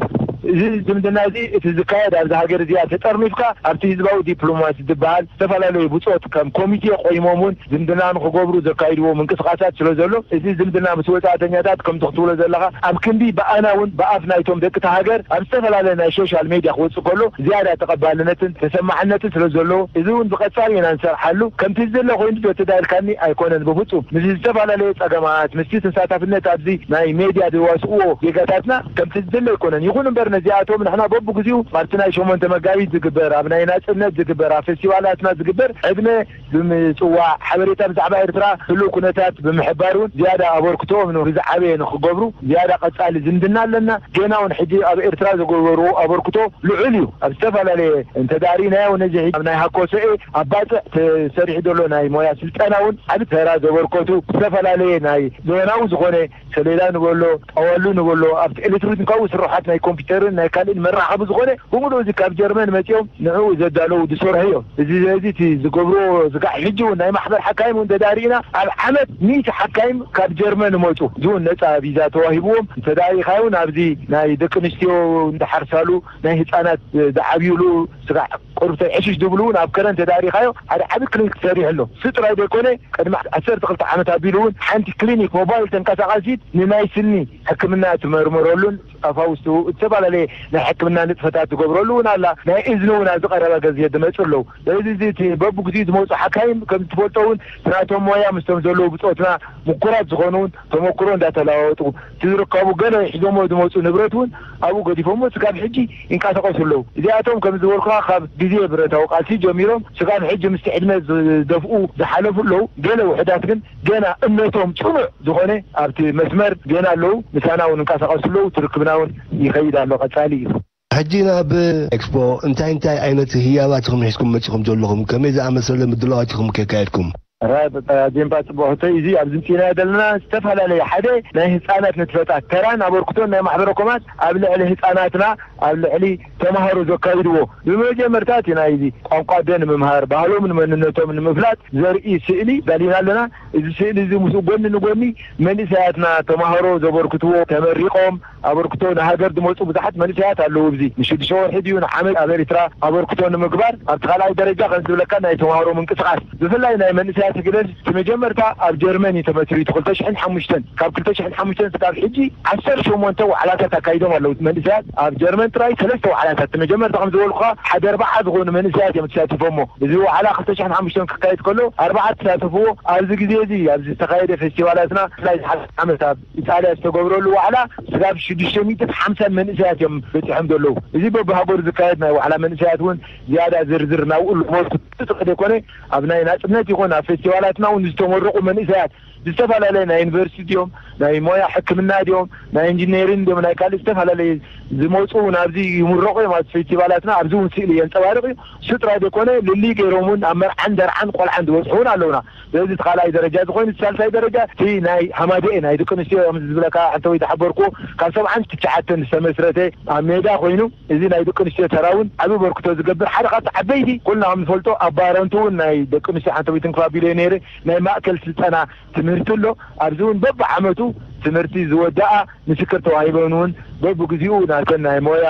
እዚ ዝምድና እዚ፣ እቲ ዝካየድ ኣብዚ ሃገር እዚኣ ተጠርኒፍካ፣ ኣብቲ ህዝባዊ ዲፕሎማሲ ዝበሃል ዝተፈላለዩ ብጾት ከም ኮሚቴ ቆይሞም እውን ዝምድና ንኽገብሩ ዘካይድዎ ምንቅስቃሳት ስለ ዘሎ፣ እዚ ዝምድና ምስ ወጻእተኛታት ከምቲ ክትብሎ ዘለኻ ኣብ ክንዲ ብኣና እውን ብኣፍ ናይቶም ደቂ እታ ሃገር ኣብ ዝተፈላለየ ናይ ሶሻል ሜድያ ክወጽእ ከሎ ዝያዳ ተቐባልነትን ተሰማዕነትን ስለ ዘለዎ፣ እዚ እውን ብቐጻሊ ኢና ንሰርሓሉ። ከምቲ ዘሎ ኮይኑ ዶ ተዳልካኒ ኣይኮነን፣ ብፍጹም። ምስ ዝተፈላለየ ጸገማት፣ ምስቲ ተሳታፍነት ኣብዚ ናይ ሜድያ ዝዋስእዎ ዜጋታትና ከምቲ ዝድለ ኣይኮነን። ይኹን እምበር ነዚኣቶም ንሕና በብግዚኡ ኣብቲ ናይ ሸሞንተ መጋቢት ዝግበር፣ ኣብ ናይ ናጽነት ዝግበር፣ ኣብ ፌስቲቫላትና ዝግበር ዕድመ ብምጽዋዕ፣ ሓበሬታ ብዛዕባ ኤርትራ ህሉው ኩነታት ብምሕባር እውን ዝያዳ ኣበርክቶኦም ን-፣ ብዝዓበየ ንኽገብሩ ዝያዳ ቀጻሊ ዝምድና ኣለና። ጌና እውን ሕጂ ኣብ ኤርትራ ዝገበርዎ ኣበርክቶ ልዑል እዩ። ኣብ ዝተፈላለየ እንተዳሪናዮ ነዚ ሕጂ ኣብ ናይ ሃኮሰኤ ኣብ ባጽዕ ተሰሪሑ ዘሎ ናይ ሞያ ስልጠና እውን ዓቢ ተራ ዘበርከቱ፣ ዝተፈላለየ ናይ ዘመናዊ ዝኾነ ሰሌዳ ንበሎ፣ ጠዋሉ ንበሎ፣ ኣብቲ ኤሌክትሮኒካዊ ስርሓት ናይ ኮምፒውተርን ናይ ካልእን መራኸቢ ዝኾነ ብምሉኡ እዚ ካብ ጀርመን መጺኦም ንዕኡ ዘዳለዉ ዝሰርሑ እዮም። እዚ፣ እዚ እቲ ዝገብርዎ ዝጋዕ ሕጂ እውን ናይ ማሕበር ሓካይም እውን ተዳሪእና ኣብ ዓመት ሚእቲ ሓካይም ካብ ጀርመን ይመጹ። እዚ እውን ነጻ ቪዛ ተዋሂብዎም። እንተ ደኣ ኢኻ እውን ኣብዚ ናይ ደቂ ኣንስትዮ እንዳሓርሳሉ፣ ናይ ህጻናት ዝዓብዩሉ ስጋዕ ቁሩብ ተዕሽሽ ዝብሉ እውን ኣብ ከረን ተዳሪኻዮ ሓደ ዓቢ ክሊኒክ ተሰሪሑ ኣሎ። እሱ ጥራይ ዘይኮነ ቅድሚ ዓሰርተ ክልተ ዓመት ኣቢሉ እውን ሓንቲ ክሊኒክ ሞባይል ተንቀሳቃሲት ንናይ ስኒ ሕክምና ትመርምረሉን ኣፋውስቱ ዝተፈላለየ ናይ ሕክምና ንጥፈታት ትገብረሉ እውን ኣላ። ናይ እዝኒ እውን ኣብዚ ቀረባ ግዜ ዝመጹ ኣለዉ። ስለዚ እዚ እቲ በብግዚኡ ዝመጹ ሓካይም ከም ትፈልጦ እውን ናቶም ሞያ ምስቶም ዘለዉ ብጾትና ምኩራት ዝኾኑ እውን ተመክሮ እንዳተለዋወጡ እቲ ዝርከቡ ገለ ሒዞሞ ዝመጹ ንብረት እውን ኣብኡ ገዲፎሞ ስጋብ ሕጂ ይንቀሳቀሱ ኣለዉ። እዚኣቶም ከም ዝበልኩኻ ካብ ግዜ ብረታዊ ቃልሲ ጀሚሮም ስጋብ ሕጂ ምስቲ ዕድመ ዝደፍኡ ዝሓለፉ ኣለዉ። ገለ ውሑዳት ግን ገና እምነቶም ጽኑዕ ዝኾነ ኣብቲ መስመር ገና ኣለዉ። ምሳና እውን እንቀሳቀሱ ኣለዉ። ትርክብና እውን ይኸይድ ኣሎ። ቀጻሊ እዩ። ሕጂ ናብ ኤክስፖ እንታይ እንታይ ዓይነት ህያባት ኢኹም ሒዝኩም መጺኹም ዘለኹም? ከመይ ዝኣመሰለ ምድላዋት ኢኹም ከካየድኩም? ራይ፣ በቃ፣ ኣዜምባ ጽቡቕ ሕቶ እዩ። እዚ ኣብዚ ምጺእናዮ ዘለና ዝተፈላለየ ሓደ ናይ ህጻናት ንጥፈታት ተራን ኣበርክቶን ናይ ማሕበረ ኮማት ኣብ ልዕሊ ህጻናትና፣ ኣብ ልዕሊ ተማሃሮ ዘካይድዎ። ብመጀመርታ እቲ ናይ እዚ ቋንቋ ኣደ ንምምሃር፣ ባህሎም ንመንነቶም ንምፍላጥ ዘርኢ ስእሊ ዳሊና ኣለና። እዚ ስእሊ እዚ ምስኡ ጎኒ ንጎኒ መንእሰያትና ተማሃሮ ዘበርክትዎ፣ ተመሪቖም ኣበርክቶ ንሃገር ዝመጹ ብዙሓት መንእሰያት ኣለዉ። እዚ ንሽዱሽተ ወርሒ ድዩ ንዓመት ኣብ ኤርትራ ኣበርክቶ ንምግባር ኣብቲ ካልኣይ ደረጃ ከም ዝብለካ ናይ ተማሃሮ ምንቅስቃስ ብፍላይ ናይ መንእሰያት ትግለል እቲ መጀመርታ ኣብ ጀርመን እዩ ተመስሪቱ። ክልተ ሽሕን ሓሙሽተን ካብ ክልተ ሽሕን ሓሙሽተን ስጋብ ሕጂ ዓሰርተ ሸሞንተ ዋዕላታት ኣካይዶም ኣለዉ። መንእሰያት ኣብ ጀርመን ጥራይ ሰለስተ ዋዕላታት፣ እቲ መጀመርታ ከም ዝበልኩኻ ሓደ ኣርባዓ ዝኾኑ መንእሰያት እዮም ተሳቲፎሞ። እዚ ዋዕላ ክልተ ሽሕን ሓሙሽተን ክካየድ ከሎ ኣርባዓ ተሳተፍዎ። ኣብዚ ግዜ እዚ ኣብዚ ዝተኻየደ ፌስቲቫላትና ብፍላይ ዝሓለፈ ዓመት ኣብ ኢጣልያ ዝተገብረሉ ዋዕላ ስጋብ ሽዱሽተ ሚእትን ሓምሳን መንእሰያት እዮም በፂሖም ዘለዉ። እዚ በብሃገሩ ዝካየድ ናይ ዋዕላ መንእሰያት እውን ዝያዳ ዝርዝር ናብኡ ልመልኩ ጥጥቕ ዘይኮነ ኣብ ናይ ናፅነት ይኹን ኣብ ፌስቲቫላትና እውን ዝተመረቑ መንእሰያት ዝተፈላለየ ናይ ዩኒቨርሲቲ ድዮም፣ ናይ ሞያ ሕክምና ድዮም፣ ናይ ኢንጂነሪንግ ድዮም፣ ናይ ካልእ ዝተፈላለየ ዝመፁ እውን ኣብዚ ይምረቑ እዮም። ኣብ ፌስቲቫላትና ኣብዚ እውን ስእሊ የንፀባርቕ እዩ። እሱ ጥራይ ዘይኮነ ልልይ ገይሮም እውን ኣብ መርዓን ደርዓን ቆልዓን ዝበፅሑ እውን ኣለውና። ስለዚ እቲ ካልኣይ ደረጃ እዚ ኮይኑ፣ እቲ ሳልሳይ ደረጃ እቲ ናይ ሃማደኤ ናይ ደቂ ኣንስትዮ እዮም ዝብለካ፣ ሓንተወይ ዝሓበርኩ ካብ ሰብዓን ትሽዓተን ዝተመስረተ ኣብ ሜዳ ኮይኑ፣ እዚ ናይ ደቂ ኣንስትዮ ተራ እውን ዓቢ በርክቶ ዝገብር ሓደ ካብቲ ዓበይቲ ኩልና ከም ንፈልጦ ኣብ ባረንቱ እውን ናይ ደቂ ኣንስትዮ ሓንተወይ ትንክፍ ኣቢለ ነይረ ናይ ማእከል ስልጠና ትምህርቲ ኣሎ። ኣብዚ እውን በብዓመቱ ትምህርቲ ዝወደኣ ምስክር ተዋሂበን እውን በብግዚኡ ናተን ናይ ሞያ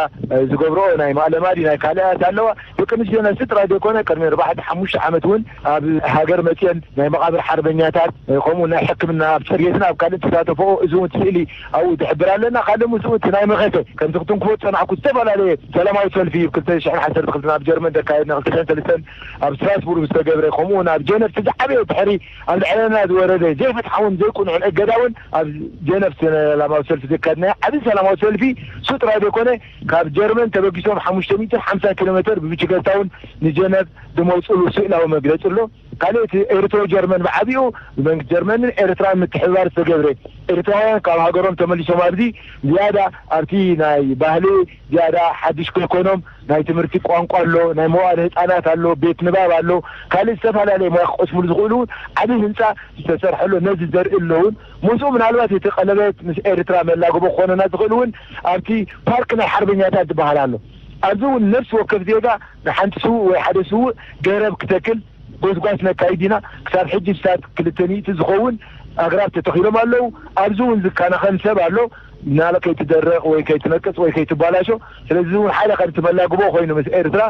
ዝገብረኦ ናይ ማእለማዲ ናይ ካልኣት ኣለዋ። ደቂ ኣንስትዮ ነዚ ጥራይ ዘይኮነ ቅድሚ ኣርባዕተ ሓሙሽተ ዓመት እውን ኣብ ሃገር መፅየን ናይ መቓብር ሓርበኛታት ከምኡ ናይ ሕክምና ኣብ ፅርየትን ኣብ ካልእ ተሳተፈኦ። እዚ እውን ስእሊ ኣብኡ ትሕብር ኣለና። ካልእ ምስኡ እቲ ናይ መኸተ ከምቲ ክትንክፎ ዝፀናሕኩ ዝተፈላለየ ሰላማዊ ሰልፊ እዩ። ክልተ ሽሕን ዓሰርተ ክልተን ኣብ ጀርመን ዘካየድና፣ ክልተ ሽሕን ሰለስተን ኣብ ስትራስቡርግ ዝተገብረ፣ ከምኡ እውን ኣብ ጀነቭ እቲ ዝዓበየ ድሕሪ ኣብ ልዕለና ዝወረደ ዘይፍትሓውን ዘይቅኑዕን እገዳ እውን ኣብ ጀነቭ ሰላማዊ ሰልፊ ዘካየድናዮ ዓብዪ ሰላማዊ ሰልፊ እሱ ጥራይ ዘይኮነ ካብ ጀርመን ተበጊሶም ሓሙሽተ ሚእትን ሓምሳን ኪሎ ሜትር ብብችገታውን ንጀነቭ ዝመፅሉ ስእላዊ መግለፂ ኣሎ። ካልእ እቲ ኤርትሮ ጀርመን ብዓቢኡ ብመንግስቲ ጀርመንን ኤርትራን ምትሕብባር ዝተገብረ ኤርትራውያን ካብ ሃገሮም ተመሊሶም ኣብዚ ዝያዳ ኣብቲ ናይ ባህሊ ዝያዳ ሓድሽ ከይኮኖም ናይ ትምህርቲ ቋንቋ ኣሎ፣ ናይ መዋእለ ህፃናት ኣሎ፣ ቤት ንባብ ኣሎ፣ ካልእ ዝተፈላለየ ሞያ ክቐስሙሉ ዝኽእሉ እውን ዓብዪ ህንፃ ዝተሰርሐ ኣሎ። ነዚ ዘርኢ ኣለውን ምስኡ ምናልባት እቲ ቀለበት ምስ ኤርትራ መላግቦ ክኾነና ዝኽእል እውን ኣብቲ ፓርክ ናይ ሓርበኛታት ዝበሃል ኣሎ። ኣብዚ እውን ነፍሲ ወከፍ ዜጋ ንሓንቲ ስውእ ወይ ሓደ ስውእ ገረብ ክተክል ጎስጓስ ነካይድ ኢና። ክሳብ ሕጂ ክሳብ ክልተ ሚእቲ ዝኸውን ኣግራብ ተተኺሎም ኣለዉ። ኣብዚ እውን ዝከናኸን ሰብ ኣሎ፣ ምናለ ከይትደረቕ ወይ ከይትነቅጽ ወይ ከይትባላሾ። ስለዚ እውን ሓደ ካብቲ መላግቦ ኮይኑ ምስ ኤርትራ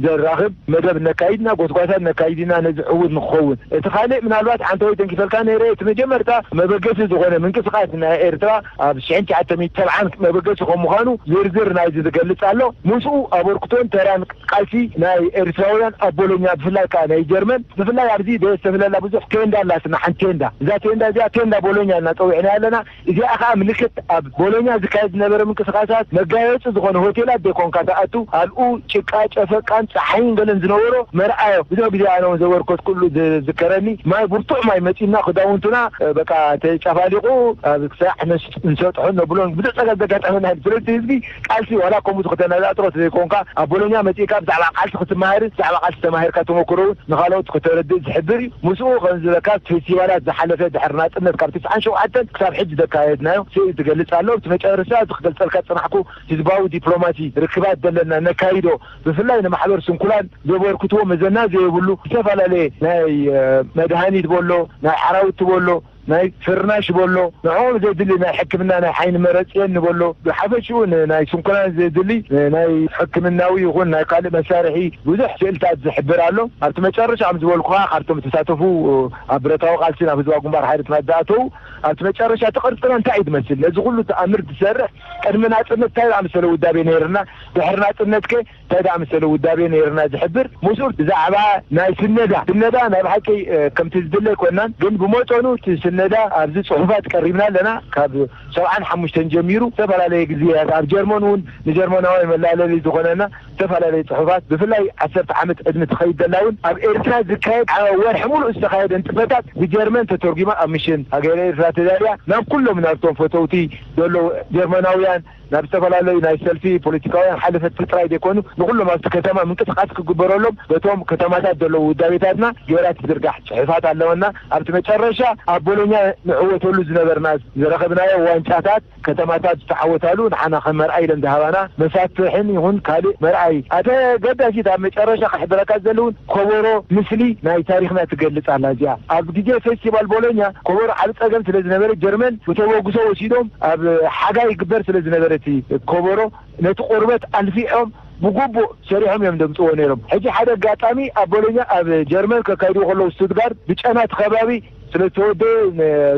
ዘራኽብ መደብ ነካይድና፣ ጎስጓሳት ነካይድና ነዚ ዕዉት ንክኸውን። እቲ ካልእ ምናልባት ሓንተ ወይ ተንኪፈልካ ነይረ፣ እቲ መጀመርታ መበገሲ ዝኾነ ምንቅስቃስ ናይ ኤርትራ ኣብ ሽሕን ትሽዓተ ሚእትን ሰብዓን መበገሲ ከም ምዃኑ ዝርዝር ናይዚ ዝገልጽ ኣሎ። ምስኡ ኣበርክቶን ተራን ቃልሲ ናይ ኤርትራውያን ኣብ ቦሎኛ፣ ብፍላይ ከዓ ናይ ጀርመን፣ ብፍላይ ኣብዚ ደስ ተብለላ ብዙሕ ቴንዳ ኣላትና፣ ሓንቲ ቴንዳ። እዛ ቴንዳ እዚኣ ቴንዳ ቦሎኛ እናፀውዕና ኣለና። እዚኣ ከዓ ምልክት ኣብ ቦሎኛ ዝካየድ ዝነበረ ምንቅስቃሳት መጋየፂ ዝኾነ ሆቴላት ዘይኮንካ ትኣቱ፣ ኣብኡ ጭቃ፣ ጨፈቃን ፀሓይን ገለን ዝነበሮ መርኣዮ። ብዙሕ ግዜ ኣነ እውን ዘበርከትኩሉ ዝዝከረኒ፣ ማይ ብርቱዕ ማይ መፂና ክዳውንቱና፣ እ፣ በቃ ተጨፋሊቑ ኣብ ክሳዕ ነስ-፣ ንሰጥሖ ነብሎን ብዙሕ ፀገም ዘጋጠመና እዩ። ስለዚ ህዝቢ ቃልሲ ዋላ ከምኡ ዝኽተናዳጥሮ ዘይኮንካ ኣብ ቦሎኛ መፂእካ ብዛዕባ ቃልሲ ክትመሃርን ብዛዕባ ቃልሲ ተማሂርካ ተመክሮ እውን ንኻልኦት ክተረድእ ዝሕብር እዩ። ምስኡ ከም ዝበካ ፌስቲቫላት ዝሓለፈ ድሕሪ ናፅነት ካብ ትስዓን ሸውዓተን ክሳብ ሕጂ ዘካየድናዮ ስእሊ ትገልጽ ኣሎ። እቲ መጨረሻ እዚ ክገልጸልካ ዝጸናሕኩ ህዝባዊ ዲፕሎማሲ ርክባት ዘለና ነካይዶ ብፍላይ ንማሕበር ስንኩላን ዘበርክትዎ መዘና ዘይብሉ ዝተፈላለየ ናይ፣ እ፣ መድሃኒት በሎ፣ ናይ ሓራውቲ በሎ፣ ናይ ፍርናሽ በሎ፣ ንዕኦም ዘድሊ ናይ ሕክምና ናይ ዓይኒ መረጽየኒ በሎ፣ ብሓፈሽኡ ን-፣ ናይ ስንኩላን ዘድሊ፣ እ፣ ናይ ሕክምናዊ ይኹን ናይ ካልእ መሳርሒ ብዙሕ ስእልታት ዝሕብር ኣሎ። ኣብቲ መጨረሻ ከም ዝበልኩኻ ካብቶም ዝተሳተፉ፣ እ፣ ኣብ ብረታዊ ቃልሲ ናብ ህዝባዊ ግንባር ሓይልትና ዝኣተዉ ኣብቲ መጨረሻ እቲ ቅርጽና እንታይ እዩ ዝመስል? ነዚ ኩሉ ተኣምር ዝሰርሕ ቅድሚ ናጽነት እንታይ ዝኣመሰለ ውዳቤ ነይርና? ድሕሪ ናጽነትከ እንታይ ዝኣመሰለ ውዳቤ ነይርና ዝሕብር ምስኡ ብዛዕባ ናይ ስነዳ፣ ስነዳ ናይ ብሓቂ፣ እ፣ ከምቲ ዝድለ ኣይኮናን፣ ግን ብመጠኑ እቲ ስነዳ ኣብዚ ጽሑፋት ቀሪብና ኣለና። ካብ ሰብዓን ሓሙሽተን ጀሚሩ ዝተፈላለየ ግዜያት ኣብ ጀርመን እውን ንጀርመናዊ መላለሊ ዝኾነና ዝተፈላለየ ጽሑፋት፣ ብፍላይ ዓሰርተ ዓመት ዕድመ ትኸይድ ዘላ እውን ኣብ ኤርትራ ዝካየድ ዓ-፣ ወርሒ ሙሉእ ዝተኻየደ ንጥፈታት ብጀርመን ተተርጒማ ኣብ ምሽን ሃገረ ኤርትራ ተዳልያ ናብ ኩሎም ናብቶም ፈተውቲ ዘለዉ ጀርመናውያን ናብ ዝተፈላለዩ ናይ ሰልፊ ፖለቲካውያን ሓለፈቲ ጥራይ ዘይኮኑ ንኩሎም ኣብቲ ከተማ ምንቅስቃስ ክግበረሎም በቶም ከተማታት ዘለዉ ውዳቤታትና ገይራ ትዝርጋሕ ጽሑፋት ኣለወና። ኣብቲ መጨረሻ ኣብ ቦሎኛ ንዕወተሉ ዝነበርና ዝረኸብናዮ ዋንጫታት ከተማታት ዝተዓወታሉ ንዓና ከም መርኣይ ኢለን ዝሃባና መሳትሕን ይኹን ካልእ መርኣይ ኣተገዳሲት ኣብ መጨረሻ ክሕብረካ ዘለውን ከበሮ ምስሊ ናይ ታሪኽና ትገልጽ ኣላ። እዚኣ ኣብ ግዜ ፌስቲቫል ቦሎኛ ከበሮ ዓቢ ጸገም ስለ ዝነበረ ጀርመን ብተበግሶ ወሲዶም ኣብ ሓጋይ ይግበር ስለ ዝነበረ እቲ ከበሮ ነቲ ቆርበት ኣልፊዖም ብግቡእ ሰሪሖም እዮም ደምፅዎ ነይሮም። ሕጂ ሓደ ኣጋጣሚ ኣብ ቦሎኛ ኣብ ጀርመን ከካይድዎ ከለዉ ስቱትጋርድ ብጨና እቲ ከባቢ ስለ ዝተወደበ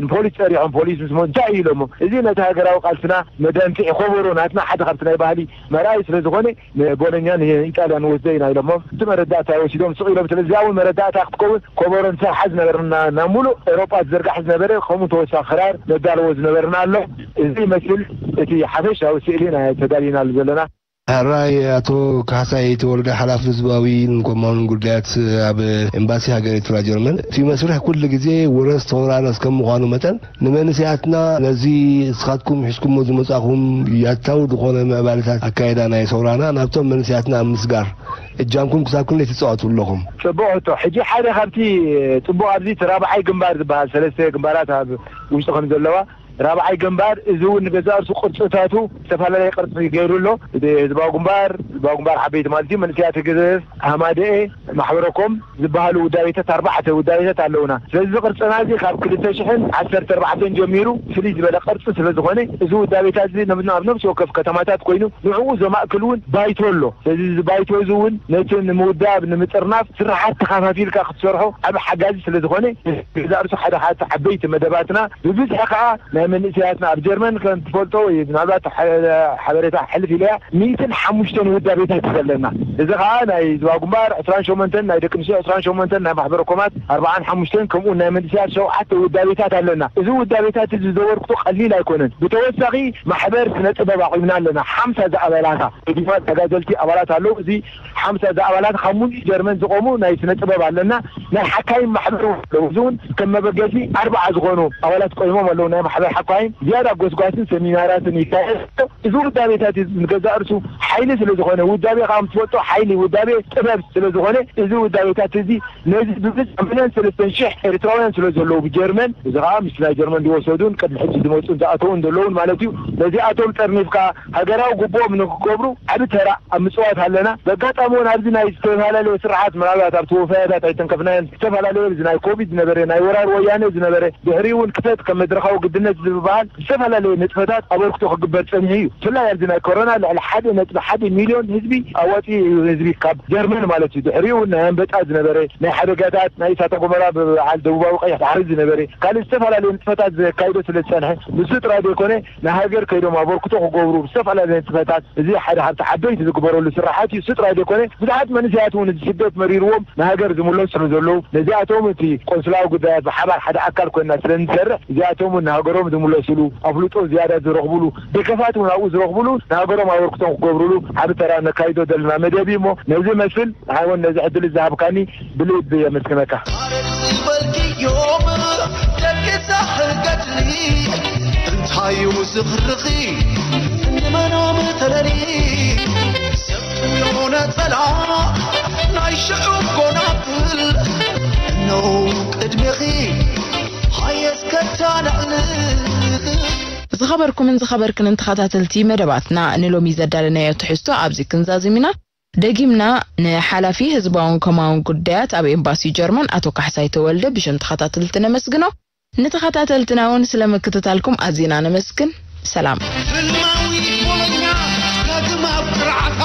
ንፖሊስ ፀሪሖም። ፖሊስ ምስ መ እንታይ እዩ ኢሎሞ? እዚ ነቲ ሃገራዊ ቃልስና መዳንፊዒ ኮቦሮ ናትና ሓደ ካብቲ ናይ ባህሊ መርኣይ ስለ ዝኾነ ንቦሎኛ ንኢጣልያ ንወስዶ ኢና ኢሎሞ። እቲ መረዳእታ ወሲዶም ስቕ ኢሎም። ስለዚ እውን መረዳእታ ክትከውን ኮቦሮ ንሰርሓ ዝነበርና ናብ ሙሉእ ኤውሮጳ ዝዘርጋሕ ዝነበረ ከምኡ ተወሳኺ ክራር ነዳለዎ ዝነበርና ኣሎ። እዚ ይመስል እቲ ሓፈሻዊ ስእሊ ናይ ተዳሊናሉ ዘለና። ሕራይ ኣቶ ካሕሳይ ተወልደ ሓላፊ ህዝባዊ ኮማውን ጉዳያት ኣብ ኤምባሲ ሃገር ኤርትራ ጀርመን። እቲ መስርሕ ኩሉ ግዜ ውረስ ተወራረስ ከም ምዃኑ መጠን ንመንስያትና ነዚ እስኻትኩም ሒዝኩሞ ዝመጻኹም ያታዊ ዝኾነ ምዕባለታት ኣካየዳ ናይ ሰውራና ናብቶም መንስያትና ኣብ ምስጋር እጃምኩም ክሳብ ክንደይ ትጻወቱ ኣለኹም? ጽቡቕ ሕቶ። ሕጂ ሓደ ካብቲ ጽቡቕ ኣብዚ እቲ ራብዓይ ግንባር ዝበሃል ሰለስተ ግንባራት ኣብ ውሽጢ ከም ዘለዋ ራብዓይ ግንባር እዚ እውን ንገዛእ ርእሱ ቅርጽታቱ ዝተፈላለየ ቅርጺ ገይሩ ኣሎ። እቲ ህዝባዊ ግንባር፣ ህዝባዊ ግንባር ዓበይቲ ማለት እዩ፣ መንእሰያት ህግደፍ፣ ሃማደኤ፣ ማሕበረኮም ዝበሃሉ ውዳቤታት ኣርባዕተ ውዳቤታት ኣለውና። ስለዚ እዚ ቅርጽና እዚ ካብ ክልተ ሽሕን ዓሰርተ ኣርባዕተን ጀሚሩ ፍልይ ዝበለ ቅርጺ ስለ ዝኾነ እዚ ውዳቤታት እዚ ነብ- ኣብ ነብሲ ወከፍ ከተማታት ኮይኑ ንዕኡ ዘማእክል እውን ባይቶ ኣሎ። ስለዚ እዚ ባይቶ እዚ እውን ነቲ ንምውዳብ ንምጥርናፍ ስራሓት ተኻፋፊልካ ክትሰርሖ ዓቢ ሓጋዚ ስለ ዝኾነ ገዛእ ርእሱ ሓደ ካብቲ ዓበይቲ መደባትና ብብዝሒ ከዓ ናይ መንእሰያትና ኣብ ጀርመን ከም ትፈልጦ ወይ ምናልባት ሓ- ሓበሬታ ሕልፍ ኢለያ ሚእትን ሓሙሽተን ውዳቤታት እዩ ዘለና። እዚ ከዓ ናይ ህዝባዊ ግንባር ዕስራን ሸሞንተን ናይ ደቂ ኣንስትዮ ዕስራን ሸሞንተን ናይ ማሕበረ ኮማት ኣርባዓን ሓሙሽተን ከምኡ ናይ መንእሰያት ሸውዓተ ውዳቤታት ኣለና። እዚ ውዳቤታት እዚ ዘበርክቶ ቀሊል ኣይኮነን። ብተወሳኺ ማሕበር ስነ ጥበብ ኣቑምና ኣለና። ሓምሳ ዝኣበላታ ድማ ተጋዘልቲ ኣባላት ኣለዉ። እዚ ሓምሳ ዝኣባላት ካብ ሙሉእ ጀርመን ዝቆሙ ናይ ስነ ጥበብ ኣለና። ናይ ሓካይም ማሕበር እውን ኣለዉ። እዚ እውን ከም መበገሲ ኣርባዓ ዝኾኑ ኣባላት ቆይሞም ኣለዉ። ናይ ማሕበር ሓካይም ዝያዳ ጎስጓስን ሰሚናራትን ይካየድ። እዚ ውዳቤታት እዚ ንገዛእ ርእሱ ሓይሊ ስለ ዝኾነ ውዳቤ ከዓ ምስ ትፈልጦ ሓይሊ ውዳቤ ጥበብ ስለ ዝኾነ እዚ ውዳቤታት እዚ ነዚ ብብዝሒ ሚልዮን ሰለስተን ሽሕ ኤርትራውያን ስለ ዘለዉ ብጀርመን እዚ ከዓ ምስ ናይ ጀርመን ዝወሰዱን ቅድሚ ሕጂ ዝመፁን ዝኣተዉን ዘለዉን ማለት እዩ። ነዚኣቶም ጠርኒፍካ ሃገራዊ ግቡኦም ንክገብሩ ዓቢ ተራ ኣብ ምፅዋት ኣለና። በጋጣሚ እውን ኣብዚ ናይ ዝተፈላለዩ ስርዓት ምናልባት ኣብቲ ወፈያታት ኣይተንከፍናዮን ዝተፈላለዩ እዚ ናይ ኮቪድ ዝነበረ ናይ ወራር ወያነ ዝነበረ ድሕሪኡ እውን ክተት ከም መድረኻዊ ግድነት ዝበሃል ዝተፈላለየ ንጥፈታት ኣበርክቶ ክግበር ጸኒሑ እዩ። ብፍላይ ኣብዚ ናይ ኮሮና ልዕሊ ሓደ ነጥቢ ሓደ ሚልዮን ህዝቢ ኣዋጺኡ እዩ። ህዝቢ ካብ ጀርመን ማለት እዩ። ድሕሪኡ እውን ናይ ኣንበጣ ዝነበረ ናይ ሓደጋታት ናይ እሳተ ጎመራ ብበዓል ደቡባዊ ቀይሕ ባሕሪ ዝነበረ ካልእ ዝተፈላለየ ንጥፈታት ዘካይዶ ስለ ዝጸንሐ ንሱ ጥራይ ዘይኮነ ንሃገር ከይዶም ኣበርክቶ ክገብሩ ብዝተፈላለየ ንጥፈታት እዚ ሓደ ካብቲ ዓበይቲ ዝግበረሉ ስራሓት እዩ። እሱ ጥራይ ዘይኮነ ብዙሓት መንእሰያት እውን እዚ ስደት መሪርዎም ንሃገር ዝምለሱ ስለ ዘለዉ ነዚኣቶም እቲ ቆንስላዊ ጉዳያት ብሓባር ሓደ ኣካል ኮይና ስለ እንሰርሕ እዚኣቶም እውን ንሃገሮም ዝምለስሉ ኣፍልጦ ዝያዳ ዝረኽብሉ ደገፋት እውን ኣብኡ ዝረኽብሉ ንሃገሮም ኣበርክቶም ክገብርሉ ዓቢ ተራ ነካይዶ ዘለና መደብ እዩ እሞ ነዚ መስል ንዓይ እውን ነዚ ዕድል ዝሃብካኒ ብልቢ የመስግነካ። ዝበልክዮም ደቂ ሳሕል ገድሊ እንታዩ ዝኽርኺ ንመኖም ተለሊ ሰብ ነጸላ ናይ ሽዑ ጎናፍል እነው ቅድሜኺ ሃየስ ከታናዕልኽ ዝኸበርኩምን ዝኸበርክንን ተኸታተልቲ መደባትና ንሎሚ ዘዳለናዮ ትሕዝቶ ኣብዚ ክንዛዝም ኢና። ደጊምና ንሓላፊ ህዝባውን ኮማውን ጉዳያት ኣብ ኤምባሲ ጀርመን ኣቶ ካሕሳይ ተወልደ ብሽም ተኸታተልቲ ነመስግኖ። ንተኸታተልትና እውን ስለ ምክትታልኩም ኣዚና ነመስግን። ሰላም። ህልማዊ ቦሎኛ ዳግም ኣብ ቅርዓታ